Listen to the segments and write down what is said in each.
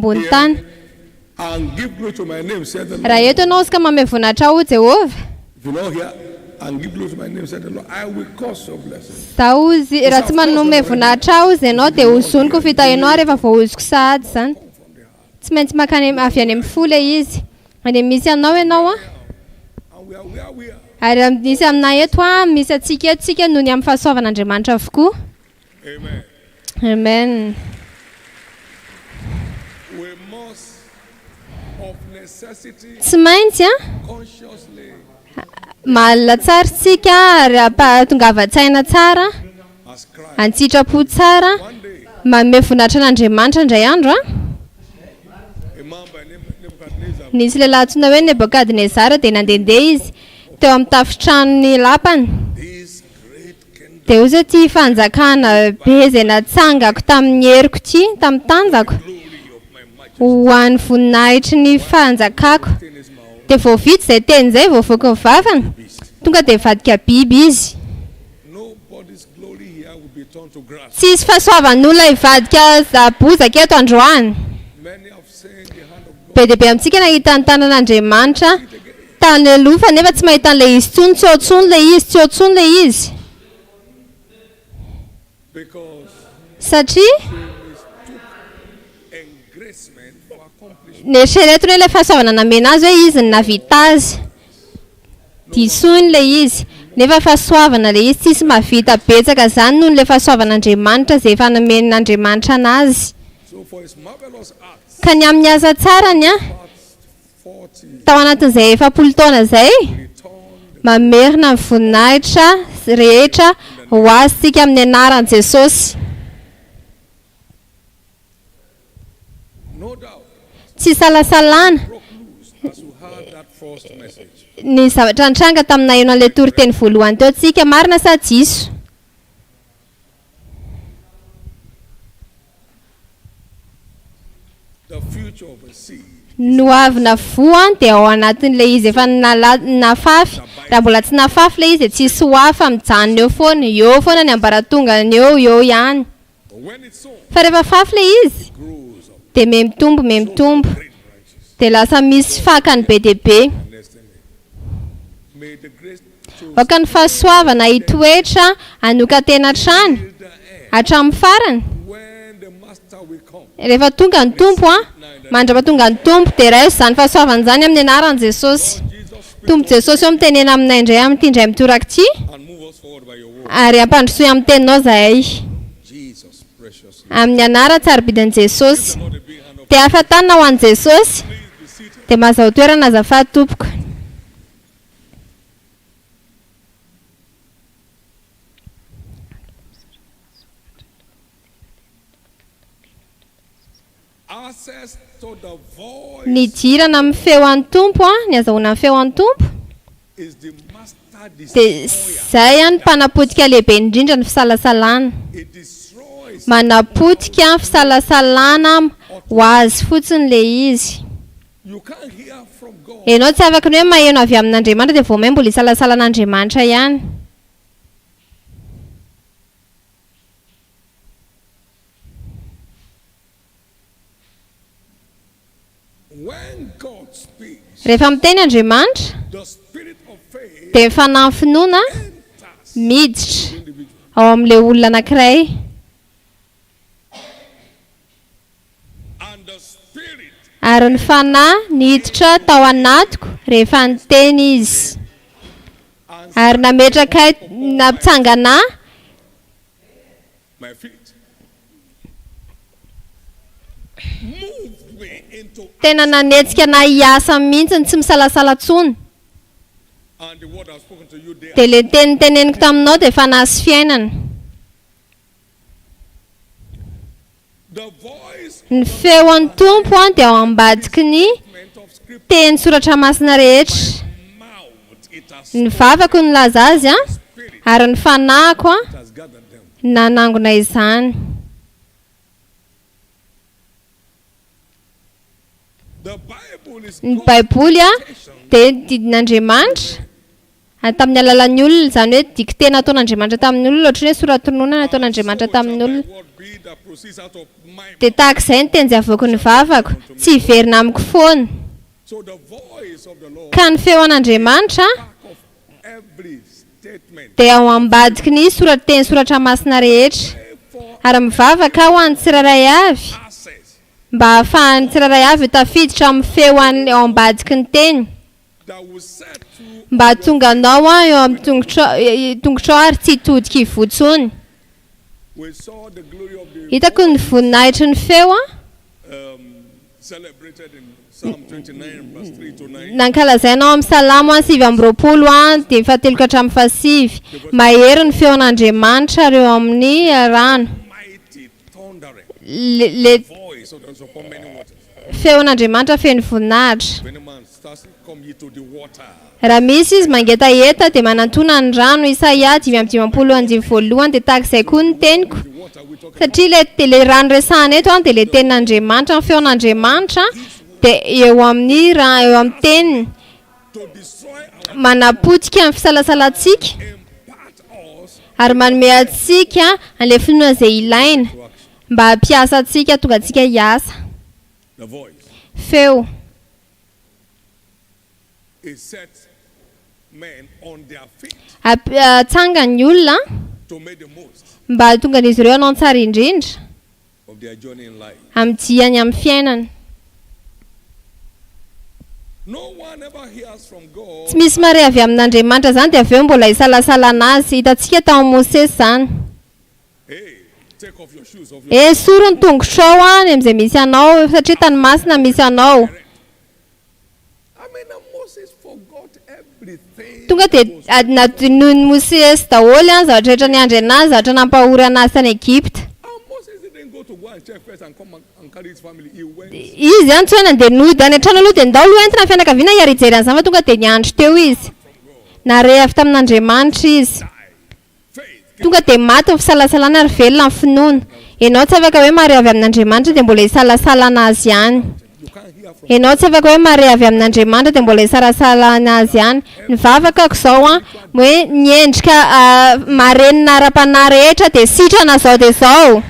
ambony tany. And give glory to my name, said the Raha Lord. eto ianao izy ka manome voninahitra ahy, hoy Jehovah. If you're not here and give glory to my name, said the Lord, I will cause your blessing. Izaho hozy, raha tsy manome voninahitra ahy hozy ianao dia hozoniko ny fitahianao ary efa voahozoko sahady izany. Tsy maintsy mankany avy any amin'ny fo ilay izy. Any amin'ny misy anao ianao an. And we are where we are. Ary misy aminay eto an, misy antsika eto tsika noho ny amin'ny fahasoavan'Andriamanitra avokoa. Amen. Amen. We must of necessity Tsy maintsy an, consciously mahalala tsara isika ary ampahatongavan-tsaina tsara, as Christ. an-tsitrapo tsara, One day, manome voninahitra an'Andriamanitra indray andro an. a man by name Nebuchadnezzar Nisy lehilahy antsoina hoe Nebokadnezara dia nandehandeha izy teo amin'ny tafon-tranon'ny lapany. This great kingdom Dia hoy izy hoe, Ity fanjakana be izay natsangako tamin'ny heriko ity, tamin'ny tanjako, glory of my majesty ho an'ny voninahitry ny fanjakako. in his mouth Dia vao vita izay teny izay, vao voky ny vavany, beast. tonga dia nivadika biby izy. Nobody's glory here will be turned to grass. Tsy hisy fahasoavan'olona hivadika bozaka eto androany. Many have seen the hand of God. Be dia be amintsika nahita ny tanan'Andriamanitra tany aloha fa nefa tsy mahita an'ilay izy intsony, tsy eo intsony ilay izy, tsy eo intsony ilay izy. Because Satria they mistook engracement for accomplishment. neritreretiny hoe ilay fahasoavana namena azy hoe izy no nahavita azy. Disoiny ilay izy. Nefa fahasoavana ilay izy, tsisy mahavita betsaka izany noho ilay fahasoavan'Andriamanitra izay efa nomen'Andriamanitra anazy. So for his marvelous acts, Ka ny amin'ny asa tsarany an, past 40 tao anatin'izay 40 taona izay, returned mamerina ny voninahitra rehetra ho azy isika amin'ny anaran'i Jesosy. No doubt Tsy isalasalana, broke loose as you heard that first message. ny zavatra nitranga tamin'ny naheno an'ilay toriteny voalohany teo tsika, marina sa diso? The future of a seed Ny hoavina voa dia ao anatin'ilay izy efa nala- nafafy. Raha mbola tsy nafafy ilay izy dia tsisy ho avy fa mijanona eo foana, eo foana ny ambaratongany eo, eo ihany. But when it's sown, Fa rehefa afafy ilay izy it grows up. dia mihamitombo, mihamitombo. Great branches. Dia lasa misy fakany be dia be. And next thing, may the grace to Aoka ny fahasoavana hitoetra hanokan-tena hatrany, till the end, hatramin'ny farany. when the master will come. Rehefa tonga ny Tompo an, mandra-pahatonga ny Tompo, dia raiso izany fahasoavana izany amin'ny anaran'i Jesosy. Lord Jesus, speak Tompo to us Jesosy ô, mitenena aminay indray amin'ity indray mitoraka ity, and move us forward by your word. ary ampandrosoy amin'ny teninao izahay. Jesus, precious name. Amin'ny anaran-tsarobidin'i Jesosy. The Lord, a big hand of Dia afa-tanana ho an'i Jesosy. Please be seated. Dia mahazaho toerana azafady tompoko. Access to the voice Nidirana amin'ny feo an'ny Tompo an, ny azahoana ny feo an'ny Tompo is the master dia destroyer. izay an mpanapotika lehibe indrindra ny fisalasalana. It destroys Manapotika ny fisalasalana ho azy fotsiny ilay izy. You can't hear from God. Ianao tsy afaka ny hoe maheno avy amin'Andriamanitra dia vao may mbola hisalasala an'Andriamanitra ihany. When God speaks, Rehefa miteny Andriamanitra the spirit of faith dia ny fanahin'ny finoana enters miditra the individual. ao amin'ilay olona anankiray. And the spirit Ary ny fanahy niditra tao anatiko rehefa niteny izy. and Ary nametraka ahy, nampitsangana ahy my feet moved me into Tena nanetsika anay hiasa mihitsy, tsy misalasala intsony. and the word I've spoken to you there Dia ilay teny noteneniko taminao dia fanahy sy fiainana. the voice Ny feon'ny Tompo dia ao ambadiky ny statement of scripture teny soratra masina rehetra. mouth it has Ny vavako no nilaza azy an, spirit ary ny fanahiko an, has gathered them nanangona izany. the Bible is Ny God's Baiboly an, dictation dia didin'Andriamanitra Tamin'ny alalan'ny olona, izany hoe dictée nataon'Andriamanitra tamin'ny olona, ohatran'ny hoe sora-tononana And nataon'Andriamanitra so shall tamin'ny my olona. word be that proceeds out of my Dia mouth. tahaka izay ny teny izay avoaky ny vavako, tsy hiverina amiko foana. So the voice of the Lord Ka ny feo an'Andriamanitra back of every statement. dia ao ambadiky ny sora-teny soratra masina rehetra. Pray for Ary mivavaka aho ho an'ny tsirairay avy, access mba hahafahan'ny tsirairay avy ho tafiditra amin'ny feo any ao ambadiky ny teny. that will set you Mba on your hahatonga anao aho eo amin'ny tongotrao, tongotrao ary tsy hitodika ivoho intsony. We saw the glory of the Hitako ny voninahitry ny feo an, celebrated in Psalm 29 verse 3 to 9. nankalazaina ao amin'ny Salamo an 29 an dia fahatelo ka hatramin'ny fahasivy. Mahery ny feon'Andriamanitra ary eo amin'ny rano. Mighty thundering Le, le voice of the upon many waters. feon'Andriamanitra feno voninahitra. If any man starts, come ye to the water. Raha misy izy mangetaheta dia manantona ny rano, Isaia 55 andininy voalohany, dia tahaka izay koa ny teniko. The water we talk Satria ilay dia ilay rano resahana eto an dia ilay tenin'Andriamanitra, ny feon'Andriamanitra dia eo amin'ny ra- eo amin'ny teniny to destroy our manapotika ny fisalasalantsika impart us ary manome antsika an'ilay finoana izay ilaina to action. mba hampiasa antsika tonga antsika hiasa. The voice. Feo. It sets men on their feet Amp- Atsangany ny olona to make the most mba hahatonga an'izy ireo hanao ny tsara indrindra of their journey in life. amin'ny diany amin'ny fiainana. No one ever hears from God Tsy misy mahare avy amin'Andriamanitra izany dia avy eo mbola hisalasalana azy. Hitantsika tao amin'i Mosesy izany. Hey, take off your shoes off your Esory ny tongotrao any amin'izay misy anao satria tany masina misy anao. I mean, and Moses forgot everything. Tonga dia that was adinadinoin'i Mosesy daholo ny zavatra rehetra niandry anazy, zavatra nampahory anazy tany Egypta. And Moses didn't go to go and check first and come and carry his family. He went. Izy ihany tsy hoe nandeha nody any an-trano aloha dia ndao aloha entina ny fianakaviana hiara hijery an'izany fa tonga dia niandry teo izy. Nare avy tamin'Andriamanitra izy. Die. Faith. Tonga dia maty ny fisalasalana ary velona ny finoana. Ianao tsy afaka hoe mahare avy amin'Andriamanitra dia mbola hisalasalana azy ihany. You can't hear from Ianao tsy afaka hoe mahare avy amin'Andriamanitra dia mbola hisalasalana azy ihany. Ny vavakako izao an, hoe ny endrika marenina ara-panahy rehetra dia sitrana izao dia izao.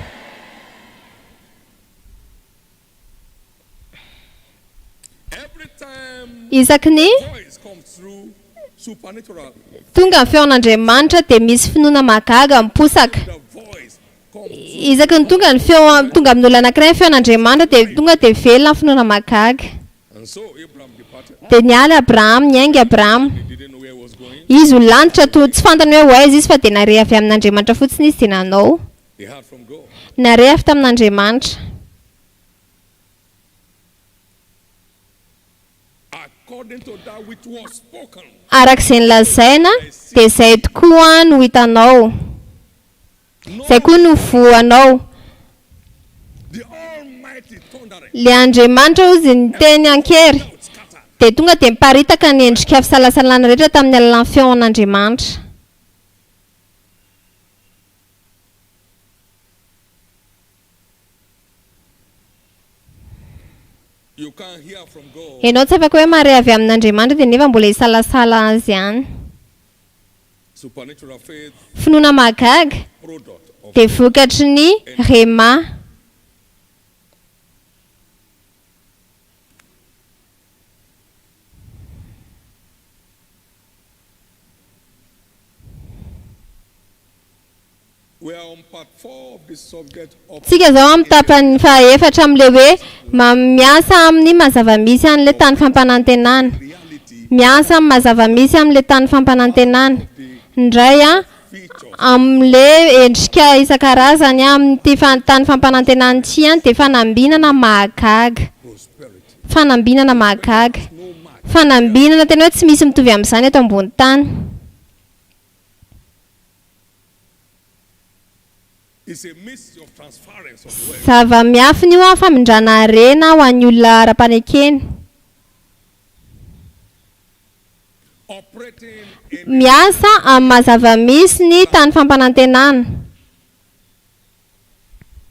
Every time Isaky ny voice comes through supernatural, tonga ny feon'Andriamanitra dia misy finoana mahagaga miposaka. the voice comes Isaky ny tonga ny feo tonga amin'olona anankiray ny feon'Andriamanitra dia tonga dia velona ny finoana mahagaga. And so Abraham departed. Dia niala Abrahama, niainga Abrahama. He didn't know where he was going. Izy ho lanitra toa tsy fantany hoe ho aiza izy fa dia nare avy amin'Andriamanitra fotsiny izy dia nanao. He heard from God. Nare avy tamin'Andriamanitra. According to that which was spoken. Araka izay nolazaina dia izay tokoa no hitanao. No, Izay koa no voanao. the Almighty thundering. Ilay Andriamanitra hozy niteny an-kery Clouds scattered. dia tonga dia miparitaka ny endrika fisalasalana rehetra tamin'ny alalan'ny feon'Andriamanitra. You can't hear from God. Ianao tsy afaka hoe mahare avy amin'Andriamanitra dia nefa mbola hisalasala azy ihany. Supernatural faith, Finoana mahagaga product of dia vokatry ny rhema. We are on part 4 of the subject of Tsika izao amin'ny tapany fahaefatra amin'ilay hoe miasa amin'ny maha zava-misy an'ilay tany fampanantenana. reality Miasa amin'ny maha zava-misy amin'ilay tany fampanantenana. the Indray a features amin'ilay endrika isan-karazany amin'ity tany fampanantenana ity ihany dia fanambinana mahagaga. prosperity. Fanambinana mahagaga. No match. Fanambinana tena hoe tsy misy mitovy amin'izany eto ambony tany. It's a mystery of transference of wealth. Zava-miafina io an, famindrana harena ho an'ny olona ara-panekena. Operating in Miasa amin'ny maha zava-misy ny tany fampanantenana.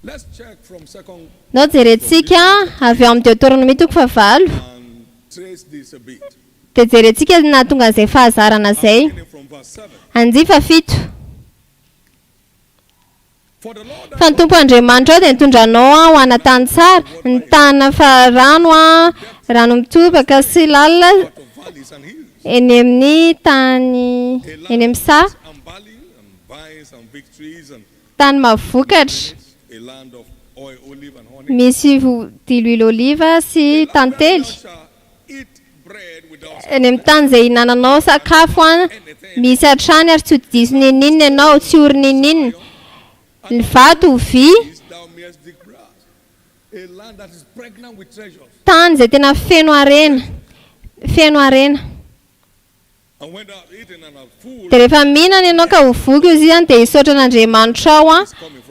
Let's check from second Nao jerentsika avy ao amin'ny Deuteronomie toko fahavalo. and trace this a bit. Dia jerentsika ny nahatonga an'izay fahazarana izay. Beginning from Andiany fahafito. Fa ny Tompo Andriamanitrao dia nitondra anao ho ana tany tsara, ny tany fa rano rano mitobaka sy lalina eny amin'ny tany eny amin'ny saha, tany mahavokatra, misy diloilo oliva sy tantely. Any amin'ny tany izay ihinananao sakafo an, misy hatrany ary tsy ho diso n'inon'inona ianao, tsy ory n'inon'inona. Ny vato ho vy, tany izay tena feno harena, feno harena. Dia rehefa mihinana ianao ka ho voky ozy izy an, dia hisaotra an'Andriamanitrao an,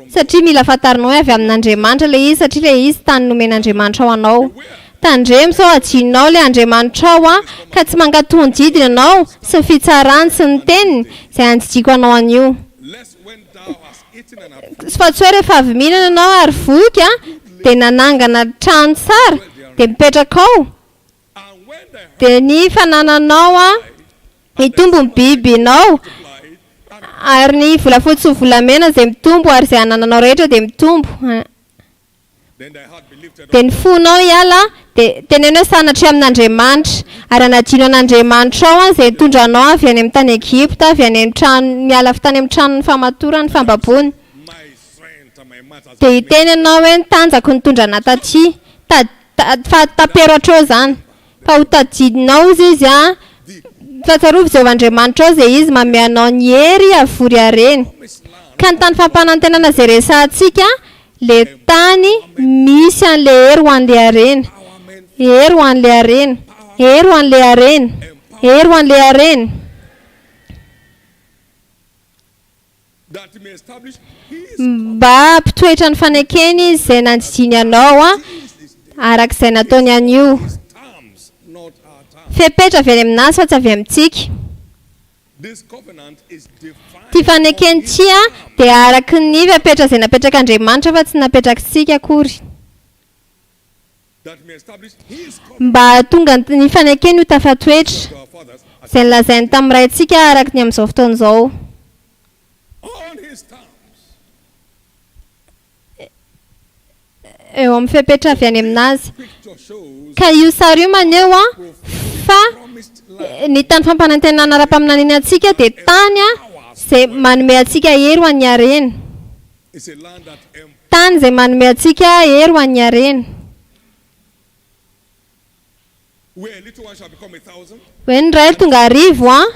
satria mila fantarinao hoe avy amin'Andriamanitra ilay izy, satria ilay izy tany nomen'Andriamanitra ho anao. Tandremo sao hadinonao ilay Andriamanitrao an, ka tsy mankatò ny didiny ianao, sy ny fitsarany, sy ny teniny, izay andidiako anao anio. Fa tsy hoe rehefa avy mihinana ianao ary voky an, dia nanangana trano tsara, dia mipetraka ao. Dia ny fanananao an, mitombo ny bibinao, ary ny volafotsy sy ny volamena izay mitombo ary izay anananao rehetra dia mitombo. Dia ny fonao hiala, dia teneno hoe sanatria amin'Andriamanitra, ary hanadino an'Andriamanitrao an, izay nitondra anao avy any amin'ny tany Egypta, avy any amin'ny trano, niala avy tany amin'ny tranon'ny famatorana, ny fambaboana. Dia hiteny ianao hoe ny tanjako nitondra anà taty. Ta, ta, fa tapero hatreo izany. Fa ho tadidinao hozy izy an, fa tsarovy Jehovah Andriamanitrao izay Izy manome anao ny hery havory harena. Ka ny tany fampanantenana izay resahantsika, le tany misy an'le hery ho an'le harena. Hery ho an'le harena. Hery ho an'le harena. Hery ho an'le harena. Mba hampitoetra ny fanekeny izy izay nandidiany anao, araka izay nataony anio. Fepetra avy any aminazy fa tsy avy amintsika. Ity fanekeny ity dia araka ny fepetra izay napetrak'Andriamanitra fa tsy napetrakitsika akory. Mba hahatonga ny fanekeny ho tafatoetra, izay nolazainy tamin'ny raintsika araka ny amin'izao fotoana izao. Eo amin'ny fepetra avy any aminazy. Ka io sary io maneho fa ny tany fampanantenana ara-paminaniana antsika dia tany izay manome antsika hery ho an'ny harena. Tany izay manome antsika hery ho an'ny harena. Hoe ny iray tonga arivo an,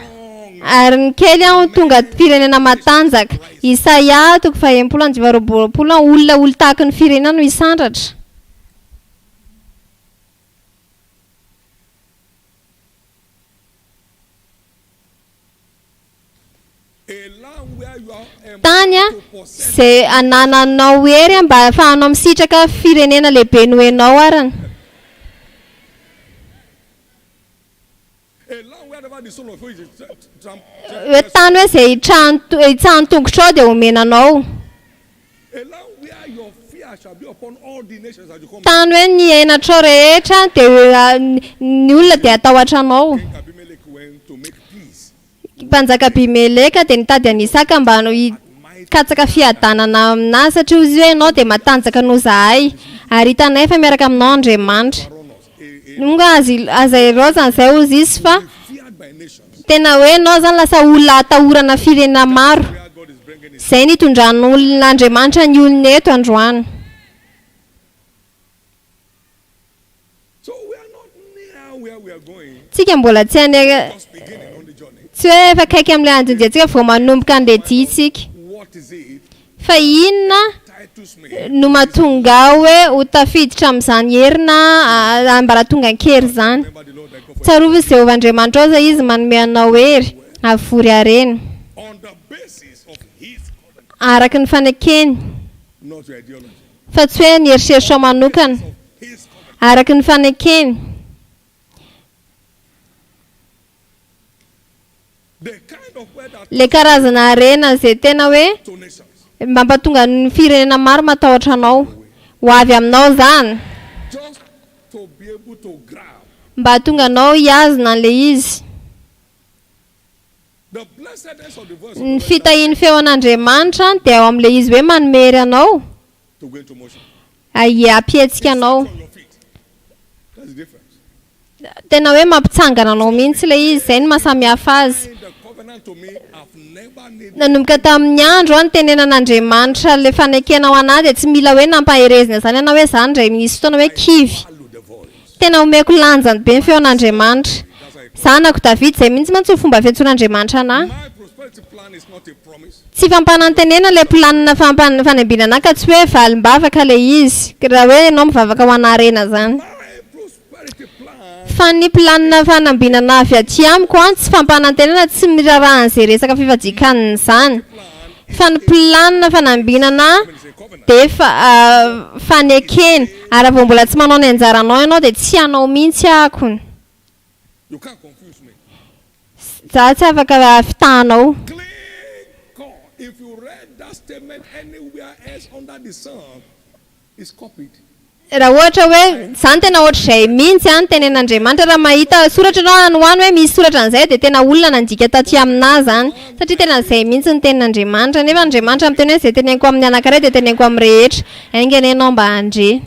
ary ny kely an ho tonga firenena matanjaka. Isaia toko faha-60 andininy faha-22 an, olona olon-tahaky ny firenena no hisandratra. Tany izay anananao hery mba hahafahanao misitraka firenena lehibe noho ianao arany. Hoe tany hoe izay hitsahan'ny tongotrao dia homena anao. Tany hoe ny henatrao rehetra dia ny olona dia hatahotra anao. Mpanjaka Abimeleka dia nitady an'i Isaka mba hikatsaka fiadanana aminazy, satria hoy izy hoe, Ianao dia matanjaka noho izahay, ary hitanay fa miaraka aminao Andriamanitra. Monga aza ilaozana izay, hoy izy, fa tena hoe ianao izany lasa olona atahorana firenena maro. Izay no itondran'olon'Andriamanitra ny olony eto androany. Tsika mbola tsy any tsy hoe efa akaiky amin'ilay andindiantsika vao manomboka an'ilay dia isika. Fa inona no mahatonga ahy hoe ho tafiditra amin'izany herina ambaratongan-kery izany? Tsarovy Jehovah Andriamanitrao izay Izy manome anao hery havory harena, araka ny fanekeny. Fa tsy hoe ny eritreritrao manokana. Araka ny fanekeny. Ilay karazana harena izay tena hoe mampatonga ny firenena maro matahotra anao. Ho avy aminao izany. Mba hahatonga anao hihazona an'ilay izy. The blessedness of the voice of Ny the Lord fitahian'ny feon'Andriamanitra dia ao amin'ilay izy hoe manome hery anao, to go into motion. hampihetsika It anao. sets on your feet. That's the difference. Tena hoe mampitsangana anao mihitsy ilay izy, izay no mahasamihafa azy. In the covenant to me, I've never needed Nanomboka tamin'ny andro nitenenan'Andriamanitra ilay fanekena ho anahy dia tsy mila hoe nampaherezina izany ianao hoe izany indray misy fotoana hoe kivy. value the voice. Tena omeko lanjany be ny feon'Andriamanitra. That's how it Zanako David izay mihitsy mantsy ho fomba fiantsoan'Andriamanitra anahy. My prosperity plan is not a promise. Tsy fampanantenena ilay planina fanambinana ka tsy hoe valim-bavaka ilay izy. Raha hoe ianao mivavaka ho an'harena izany. My prosperity plan Fa ny planina fanambinana avy aty amiko an, tsy fampanantenana, tsy miraharahan'izay resaka fifadian-kanina izany. Fa ny planina fanambinana is a covenant. dia fanekena. Ary raha vao mbola tsy manao ny anjaranao ianao dia tsy hanao mihitsy akony. You can't confuse me. Za tsy afaka fitahanao. Clean cut. If you read that statement anywhere else under the sun, it's copied. Raha ohatra hoe izany tena ohatr'izay mihitsy an, tenen'Andriamanitra, raha mahita soratra ianao any ho any hoe misy soratra an'izay dia tena olona nandika taty aminahy izany, satria tena izay mihitsy ny tenin'Andriamanitra. Nefa Andriamanitra miteny hoe izay teneniko amin'ny anankiray dia teneniko amin'ny rehetra. Ainga anie ianao mba handre.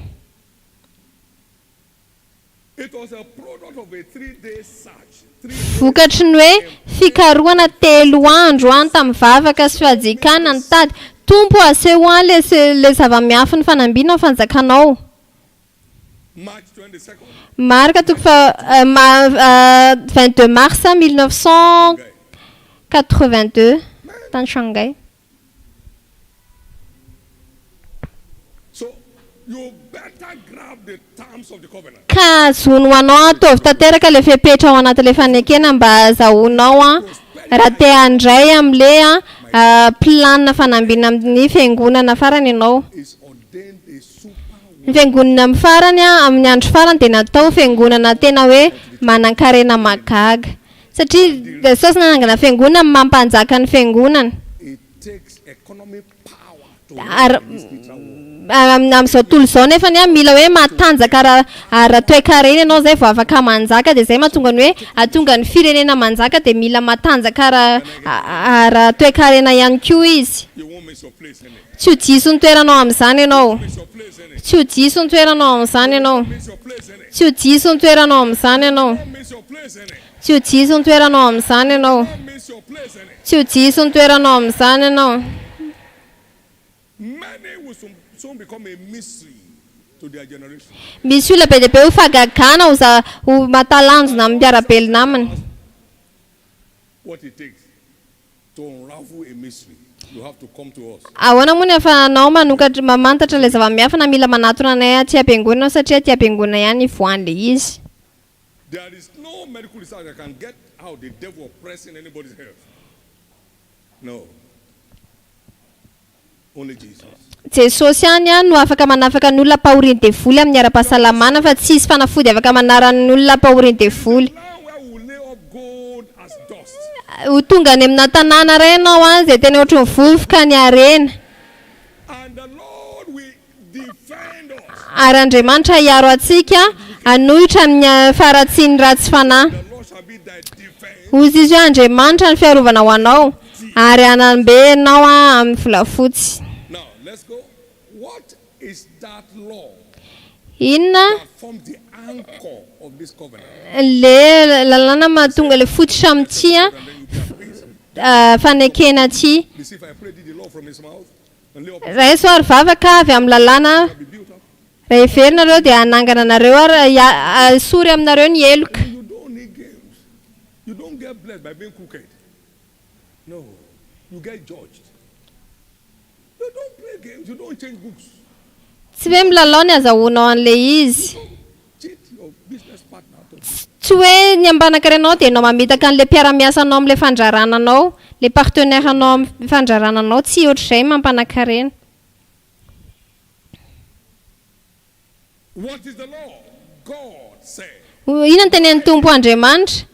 It was a product of a 3-day search. 3 Vokatry ny hoe fikarohana 3 andro any tamin'ny vavaka sy fihajikana nitady Tompo aseho ahy le zava-miafy ny fanambina ny fanjakanao. March 22nd. Marka toko fa 22 mars 1982 tany Shanghai. So you better grab the terms of the covenant. Ka zono ho anao ataovy tanteraka ilay fepetra ao anatin'ilay fanekena mba azahoanao raha te handray amin'ilay planina fanambina amin'ny fiangonana farany ianao. Is ordained a super Ny fiangonana amin'ny farany amin'ny andro farany dia natao fiangonana tena hoe manan-karena mahagaga. Satria Jesosy nanangana fiangonana mampanjaka ny fiangonana. It takes economic power to Ary run this spiritual war. amin'izao tontolo izao nefa ny mila hoe matanjaka ara-toekarena ianao izay vao afaka manjaka, dia izay mahatonga ny hoe hahatonga ny firenena manjaka dia mila matanjaka ara-toekarena ihany koa izy. You won't miss your place in it. Tsy ho diso ny toeranao amin'izany ianao. Miss your place in it. Tsy ho diso ny toeranao amin'izany ianao. Miss your place in it. Tsy ho diso ny toeranao amin'izany ianao. Don't miss your place in it. Tsy ho diso ny toeranao amin'izany ianao. Don't miss your place in it. Tsy ho diso ny toeranao amin'izany ianao. Many will soon become a mystery to their generation. Misy olona be dia be ho fahagagana ho ho mahatalanjona amin'ny mpiara-belona aminy. What it takes to unravel a mystery, you have to come to us. Ahoana moa ny ahafahanao manokatra mamantatra ilay zava-miafina? Mila manatona anay aty am-piangonana satria aty am-piangonana ihany ivoahan'ilay izy. There is no medical research that can get out the devil oppressing anybody's health. No. Only Jesus. Jesosy ihany no afaka manafaka ny olona ampahorian'ny devoly amin'ny ara-pahasalamana fa tsy hisy fanafody afaka manara ny olona ampahorian'ny devoly. Now where we will lay up gold as dust. Ho tonga any amina tanàna iray ianao any izay tena ohatry ny vovoka ny harena. And the Lord will defend us. Ary Andriamanitra hiaro antsika hanohitra amin'ny faharatsian'ny ratsy fanahy. The Lord shall be thy defense. Hoy izy hoe Andriamanitra ny fiarovana ho anao ary hanambe ianao amin'ny volafotsy. Now let's go. What is that law Inona that forms the anchor of this covenant? le lalàna mahatonga le fototra amin'ity And then you can peace. fanekena ity? You see, if I pray the law from his mouth and lay up Raiso ary vavaka avy amin'ny lalàna. shall be built up. Raha heverina ireo dia hanangana anareo ary hasory aminareo ny heloka. You don't need games. You don't get blessed by being crooked. No, you get judged. You don't play games. You don't change books. Tsy hoe milalao ny azahoanao an'ilay izy. Cheat your business partner. To Tsy hoe ny ambanakarenao dia ianao mamitaka an'ilay mpiara-miasa anao amin'ilay fandrarananao, ilay partenaire anao amin'ny fandrarananao, tsy ohatr'izay mampanakarena. What is the law? God said. Inona no tenenin'ny Tompo Andriamanitra?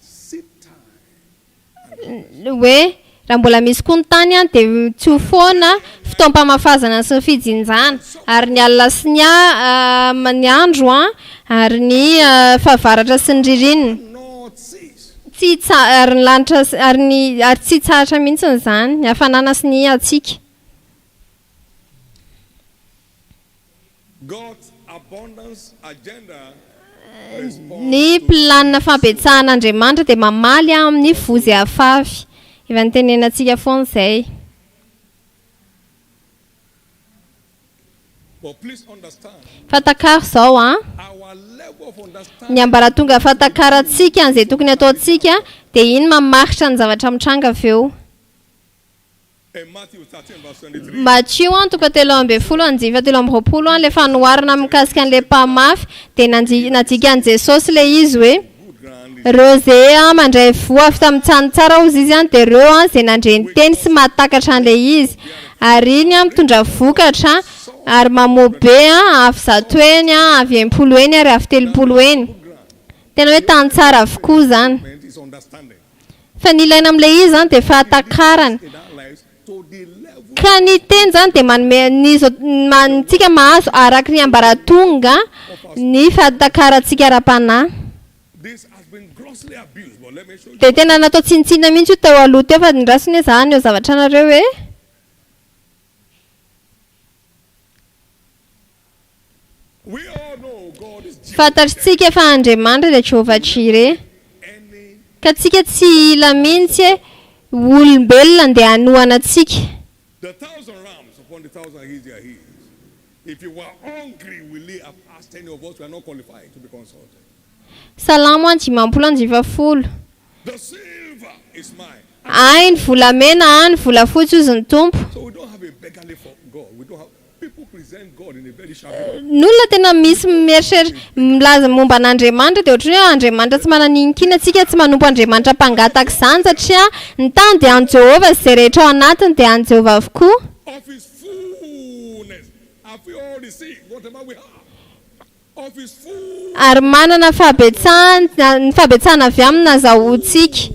Seed time. Hoe raha mbola misy koa ny tany dia tsy ho foana fotoam-pamafazana sy ny fijinjana ary ny alina sy ny andro ary ny fahavaratra sy ny ririnina. Not cease. Tsy hitsa, ary ny lanitra sy, ary ny, ary tsy hitsahatra mihitsy izany, ny hafanana sy ny hatsiaka. God's abundance agenda responds Ny to planina seed sown. fahabetsahan'Andriamanitra dia mamaly amin'ny voa izay afafy. Efa nitenenantsika foana izay. But please understand, Fa takaro izao an! our level of Ny understanding ambaratonga fahatakarantsika an'izay tokony hataontsika dia iny mamaritra ny zavatra mitranga avy eo. in Matthew 13 verse 23, Matio an, toko 13 andiany faha 23 an, ilay fanoharana mikasika an'ilay mpamafy dia nandi- nadikan'i Jesosy ilay izy hoe, good ground is Ireo izay an mandray voa avy tamin'ny tany tsara hozy izy an dia ireo an izay nandre ny teny sy mahatakatra an'ilay izy ary iny an mitondra vokatra ary mamoa be an avy zato heny an avy 60 heny ary avy 30 heny. Tena hoe tany tsara avokoa izany. meant is understanding. Fa ny ilaina amin'ilay izy izany dia fahatakarana. In our lives to the level Ka ny teny izany dia manome ny izao antsika mahazo araka ny ambaratonga ny fahatakarantsika ara-panahy. This has been grossly abused, but let me show you. Dia tena natao tsinontsinona mihitsy io teo aloha teo fa andraso anie za haneho zavatra anareo e. We all know God is Jehovah. Fantatritsika fa Andriamanitra dia Jehovah Jireh. Any Ka tsika tsy hila mihitsy e olombelona andeha hanohana antsika. the thousand rams upon the thousand hills they are his. If you were hungry, will he have asked any of us? We are not qualified to be consulted. Salamo an 50 anjifa folo. The silver is mine. Ahy ny volamena, ahy ny volafotsy hozy ny Tompo. So we don't have a beggarly for God. We don't have people present God in a very shabby way. Ny olona tena misy mieritreritra milaza momba an'Andriamanitra dia ohatran'ny hoe Andriamanitra tsy manana inkina, tsika tsy manompo Andriamanitra mpangataka izany satria ny tany dia an'i Jehovah sy izay rehetra ao anatiny dia an'i Jehovah avokoa. Of his fullness have we all received whatever we have. Of his fullness. Ary manana fahabetsahana, ny fahabetsahana avy aminy no azahoantsika.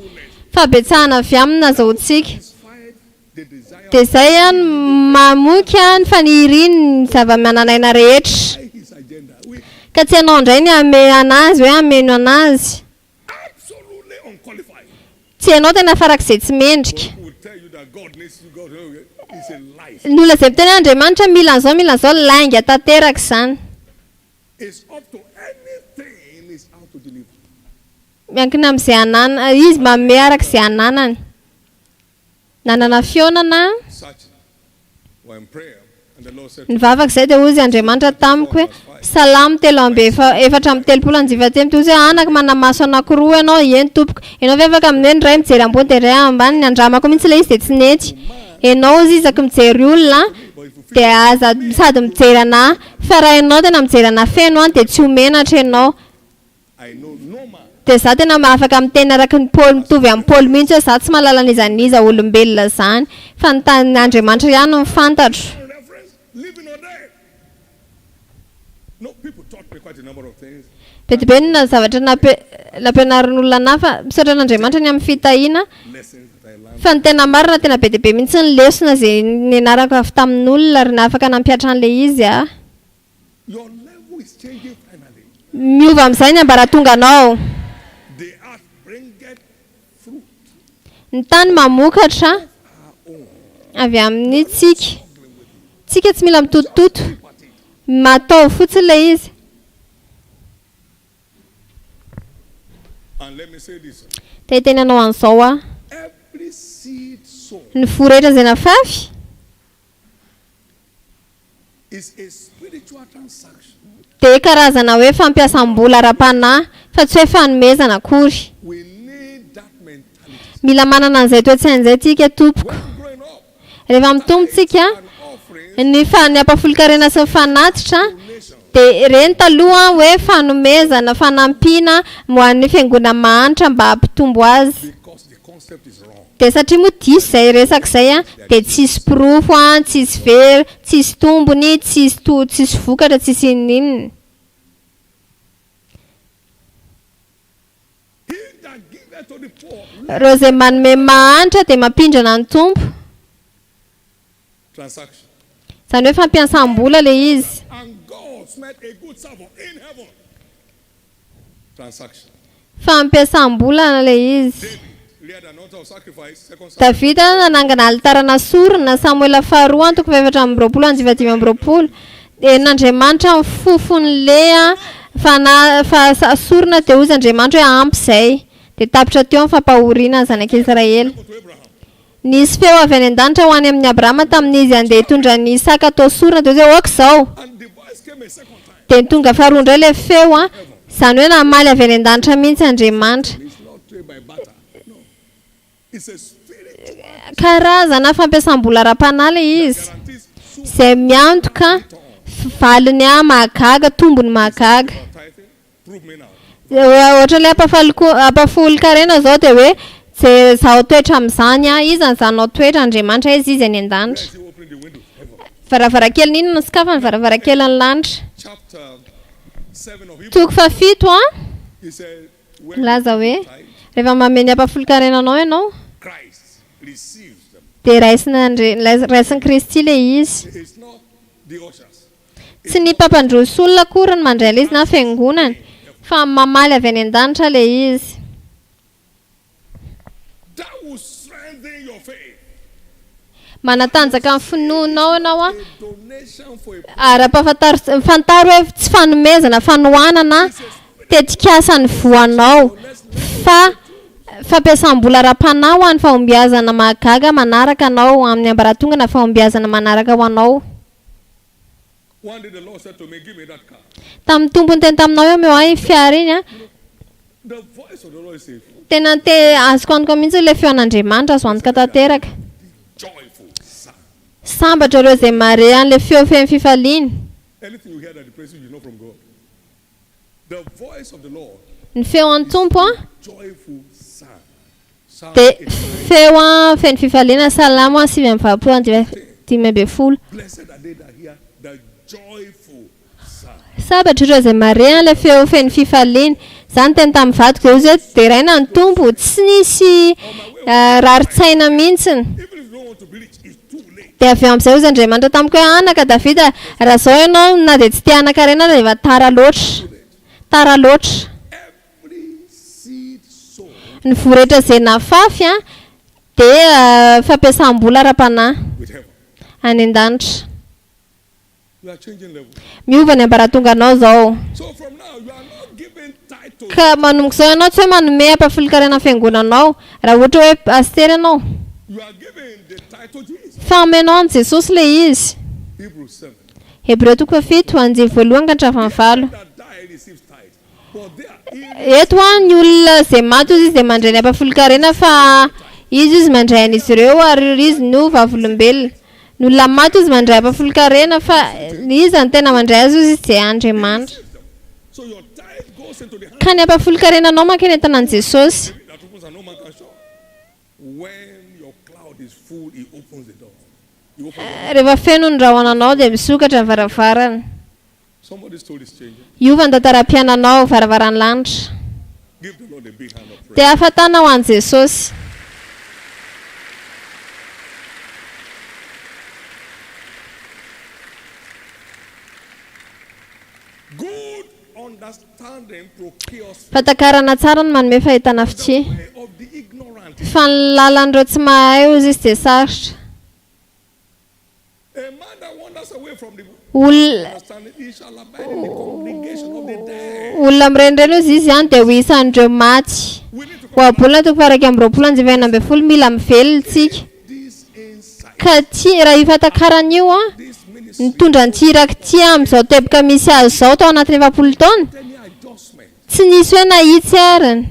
Fahabetsahana avy aminy no azahoantsika. Satisfied the desire Dia izay an, mamoky ny faniriany ny zava-manan'aina rehetra. by his agenda. We Ka tsy ianao indray ny hame anazy hoe hameno anazy. absolutely unqualified. Tsy ianao tena farak'izay tsy mendrika. People will tell you that God needs you, God it's a lie. Ny olona izay miteny hoe Andriamanitra mila an'izao mila an'izao, lainga tanteraka izany. It's up to anything is how to deliver. Miankina amin'izay anana, izy manome araka izay ananany. Nanana fihaonana aho. Searching. We're in prayer and the Lord said to Nivavaka izay dia hozy Andriamanitra tamiko hoe, Salamo telo amby efa, 34 anjifatelo, dia hozy hoe, Anaka, manamaso anankiroa ianao, eny tompoko. Ianao ve afaka amin'ny hoe ny iray mijery ambony dia ny iray ambany, ny andramako mihitsy ilay izy dia tsy nety. Ianao hozy isaky mijery olona dia aza sady mijery anà, fa raha ianao tena mijery anà feno an dia tsy ho menatra ianao. I know no man. Dia za tena afaka miteny araky ny Paoly mitovy amin'i Paoly mihitsy hoe za tsy mahalala an'iza n'iza olombelona zany fa ny tany Andriamanitra ihany no fantatro. One reference, living or dead. No, people taught me quite a number of things. Be dia be ny zavatra nampi- nampianarin'olona anah fa misaotra an'Andriamanitra ny amin'ny fitahiana Lessons that I learned. fa ny tena marina tena be dia be mihitsy ny lesona izay nianarako avy tamin'olona ary afaka nampihatra an'ilay izy aho. Your level is changing finally. Miova amin'izay ny ambaratonganao. The earth bringeth fruit Ny tany mamokatra her own. avy amin'ny tsika. Struggling with it. Tsika tsy mila mitotototo. Keep at it. Matao fotsiny ilay izy. And let me say this. Te hiteny anao an'izao aho. Every seed sown Ny voa rehetra izay nafafy is a spiritual transaction. dia karazana hoe fampiasam-bola ara-panahy fa tsy hoe fanomezana akory. We need that mentality. Mila manana an'izay toe-tsaina izay tsika tompoko. When growing up, Rehefa mitombo tsika, and offerings, ny fa- ny ampahafolon-karena sy ny fanatitra donation, dia ireny taloha hoe fanomezana, fanampiana ho an'ny fiangonana mahantra mba hampitombo azy. because the concept is wrong. Dia satria moa diso izay resaka izay an, dia tsisy porofo an, tsisy very, tsisy tombony, tsisy to, tsisy vokatra, tsisy inon'inona. He that giveth to the poor, Ireo izay manome mahantra dia mampindrana ny Tompo. transaction. Izany hoe fampiasam-bola ilay izy. And God smelled a good savour in heaven. Transaction. Fampiasam-bola ilay izy. David reared an altar of sacrifice, second Samuel. Davida nanangana alitarana sorona, Samoela faharoa antoko faha-24 andiva 25. Henon'Andriamanitra ny fofon'i Lea fa na fa sa- sorona dia hoy izy Andriamanitra hoe ampy izay. Dia tapitra teo ny fampahoriana ny zanak'Israely. To Abraham. Nisy feo avy any an-danitra ho any amin'i Abrahama tamin'izy handeha hitondra an'i Isaka atao sorona, dia hoy izy hoe, Aoka izao! And the voice came a second time. Dia tonga faharoa indray ilay feo an, izany hoe namaly avy any an-danitra mihitsy Andriamanitra. It's not trade by barter. No. It's a spiritual Karazana fampiasam-bola ara-panahy ilay izy, guarantees izay miantoka valiny mahagaga, tombony mahagaga. about tithing. Prove me now. Ohatra ilay ampafaliko- ampafolon-karena izao dia hoe ze zaho toetra amin'izany aho, iza no zahanao toetra? Andriamanitra, aiza izy? Any Where an-danitra. is he opening the windows? Heaven. Varavarankely inona no sokafany? Varavarankelin'ny lanitra. Chapter 7 of Hebrews. Toko fahafito an, He said, when milaza you hoe tithe, rehefa manome ny ampafolon-karenanao ianao Christ receives them. dia raisin'Andri- raisin'i Kristy ilay izy. It's not the ushers. Tsy ny mpampandroso olona akory no mandray ilay izy na fiangonana fa mamaly avy any an-danitra ilay izy. That will strengthen your faith. Manatanjaka ny finoanao ianao an, A donation for a ary ampahafantaro fantaro hoe tsy fanomezana fanohanana tetikasan'ny voanao fa fampiasam-bola ara-panahy ho an'ny fahombiazana mahagaga manaraka anao amin'ny ambaratonga na fahombiazana manaraka ho anao. One day the Lord said to me, Give me that car. Tamin'ny Tompo niteny taminao hoe omeo ahy iny fiara iny an, The voice of the Lord is a tena te azoko antoka mihitsy ilay feon'Andriamanitra, azo antoka tanteraka. joyful sound. Sambatra ireo izay mahare an'ilay feo feno fifaliana. Anything you hear that depresses you is not from God. The voice of the Lord, Ny feon'ny Tompo an, joyful sound. Psalm dia 89. feo an feno fifaliana, Salamo an 89 andininy 15. Blessed are they that hear the joyful sound. Sambatra ireo izay mahare an'ilay feo feno fifaliana. Izaho niteny tamin'ny vadiko dia hoy izy hoe deraina ny Tompo, tsy nisy rarin-tsaina mihitsiny. Even if you don't want to be rich, it's too late. Dia avy eo amin'izay hoy izy Andriamanitra tamiko hoe anaka Davida, raha izao ianao na dia tsy te hanan-karena aza efa tara loatra. Tara loatra. Every seed sown Ny voa rehetra izay nafafy dia fampiasam-bola ara-panahy with heaven. any an-danitra. You are changing level. Miova ny ambaratonganao izao. So from now you are not giving tithe to Ka manomboka izao ianao tsy hoe manome ampahafolon-karena ny fiangonanao, raha ohatra hoe pasitera ianao. You are giving the tithe to Jesus. Fa omenao an'i Jesosy ilay izy. Hebrews 7. Hebreo toko fahafito, andiany voalohany ka hatramin'ny valo. That die receives tithe. But there he Eto an, ny olona izay maty hozy izy dia mandray ny ampahafolon-karena fa izy hozy mandray an'izy ireo ary izy no vavolombelona. Ny olona maty hozy mandray ampahafolon-karena fa iza no tena mandray azy hozy izy dia Andriamanitra. receives them. So your tithe goes into the hand Ka ny ampahafolon-karenanao mankeny an-tanan'i Jesosy. that opens and no man can shut. When your cloud is full, he opens the door. He opens the Rehefa feno ny rahonanao dia misokatra ny varavarana. Somebody's story is changing. Hiova ny tantaram-piainanao, varavaran'ny lanitra. Give the Lord a big hand of praise. Dia afatana ho an'i Jesosy. Good understanding procures Fahatakarana tsara no manome fahitana the fitia. way of the ignorant. Fa ny lalan'ireo tsy mahay hozy izy dia sarotra. A man that wanders away from the Olona understanding, he shall abide in the congregation of the dead. olona mirenireny hozy izy an dia ho isan'ireo maty. We need to Ohabolana toko faha-21 andiany faha-16 mila mivelona isika. this insight, Ka ty raha io fahatakarana io an this ministry, nitondra an'ity iraka ity amin'izao teboka misy azy izao tao anatin'ny 40 taona, any adjustment, tsy nisy hoe nahitsy ary.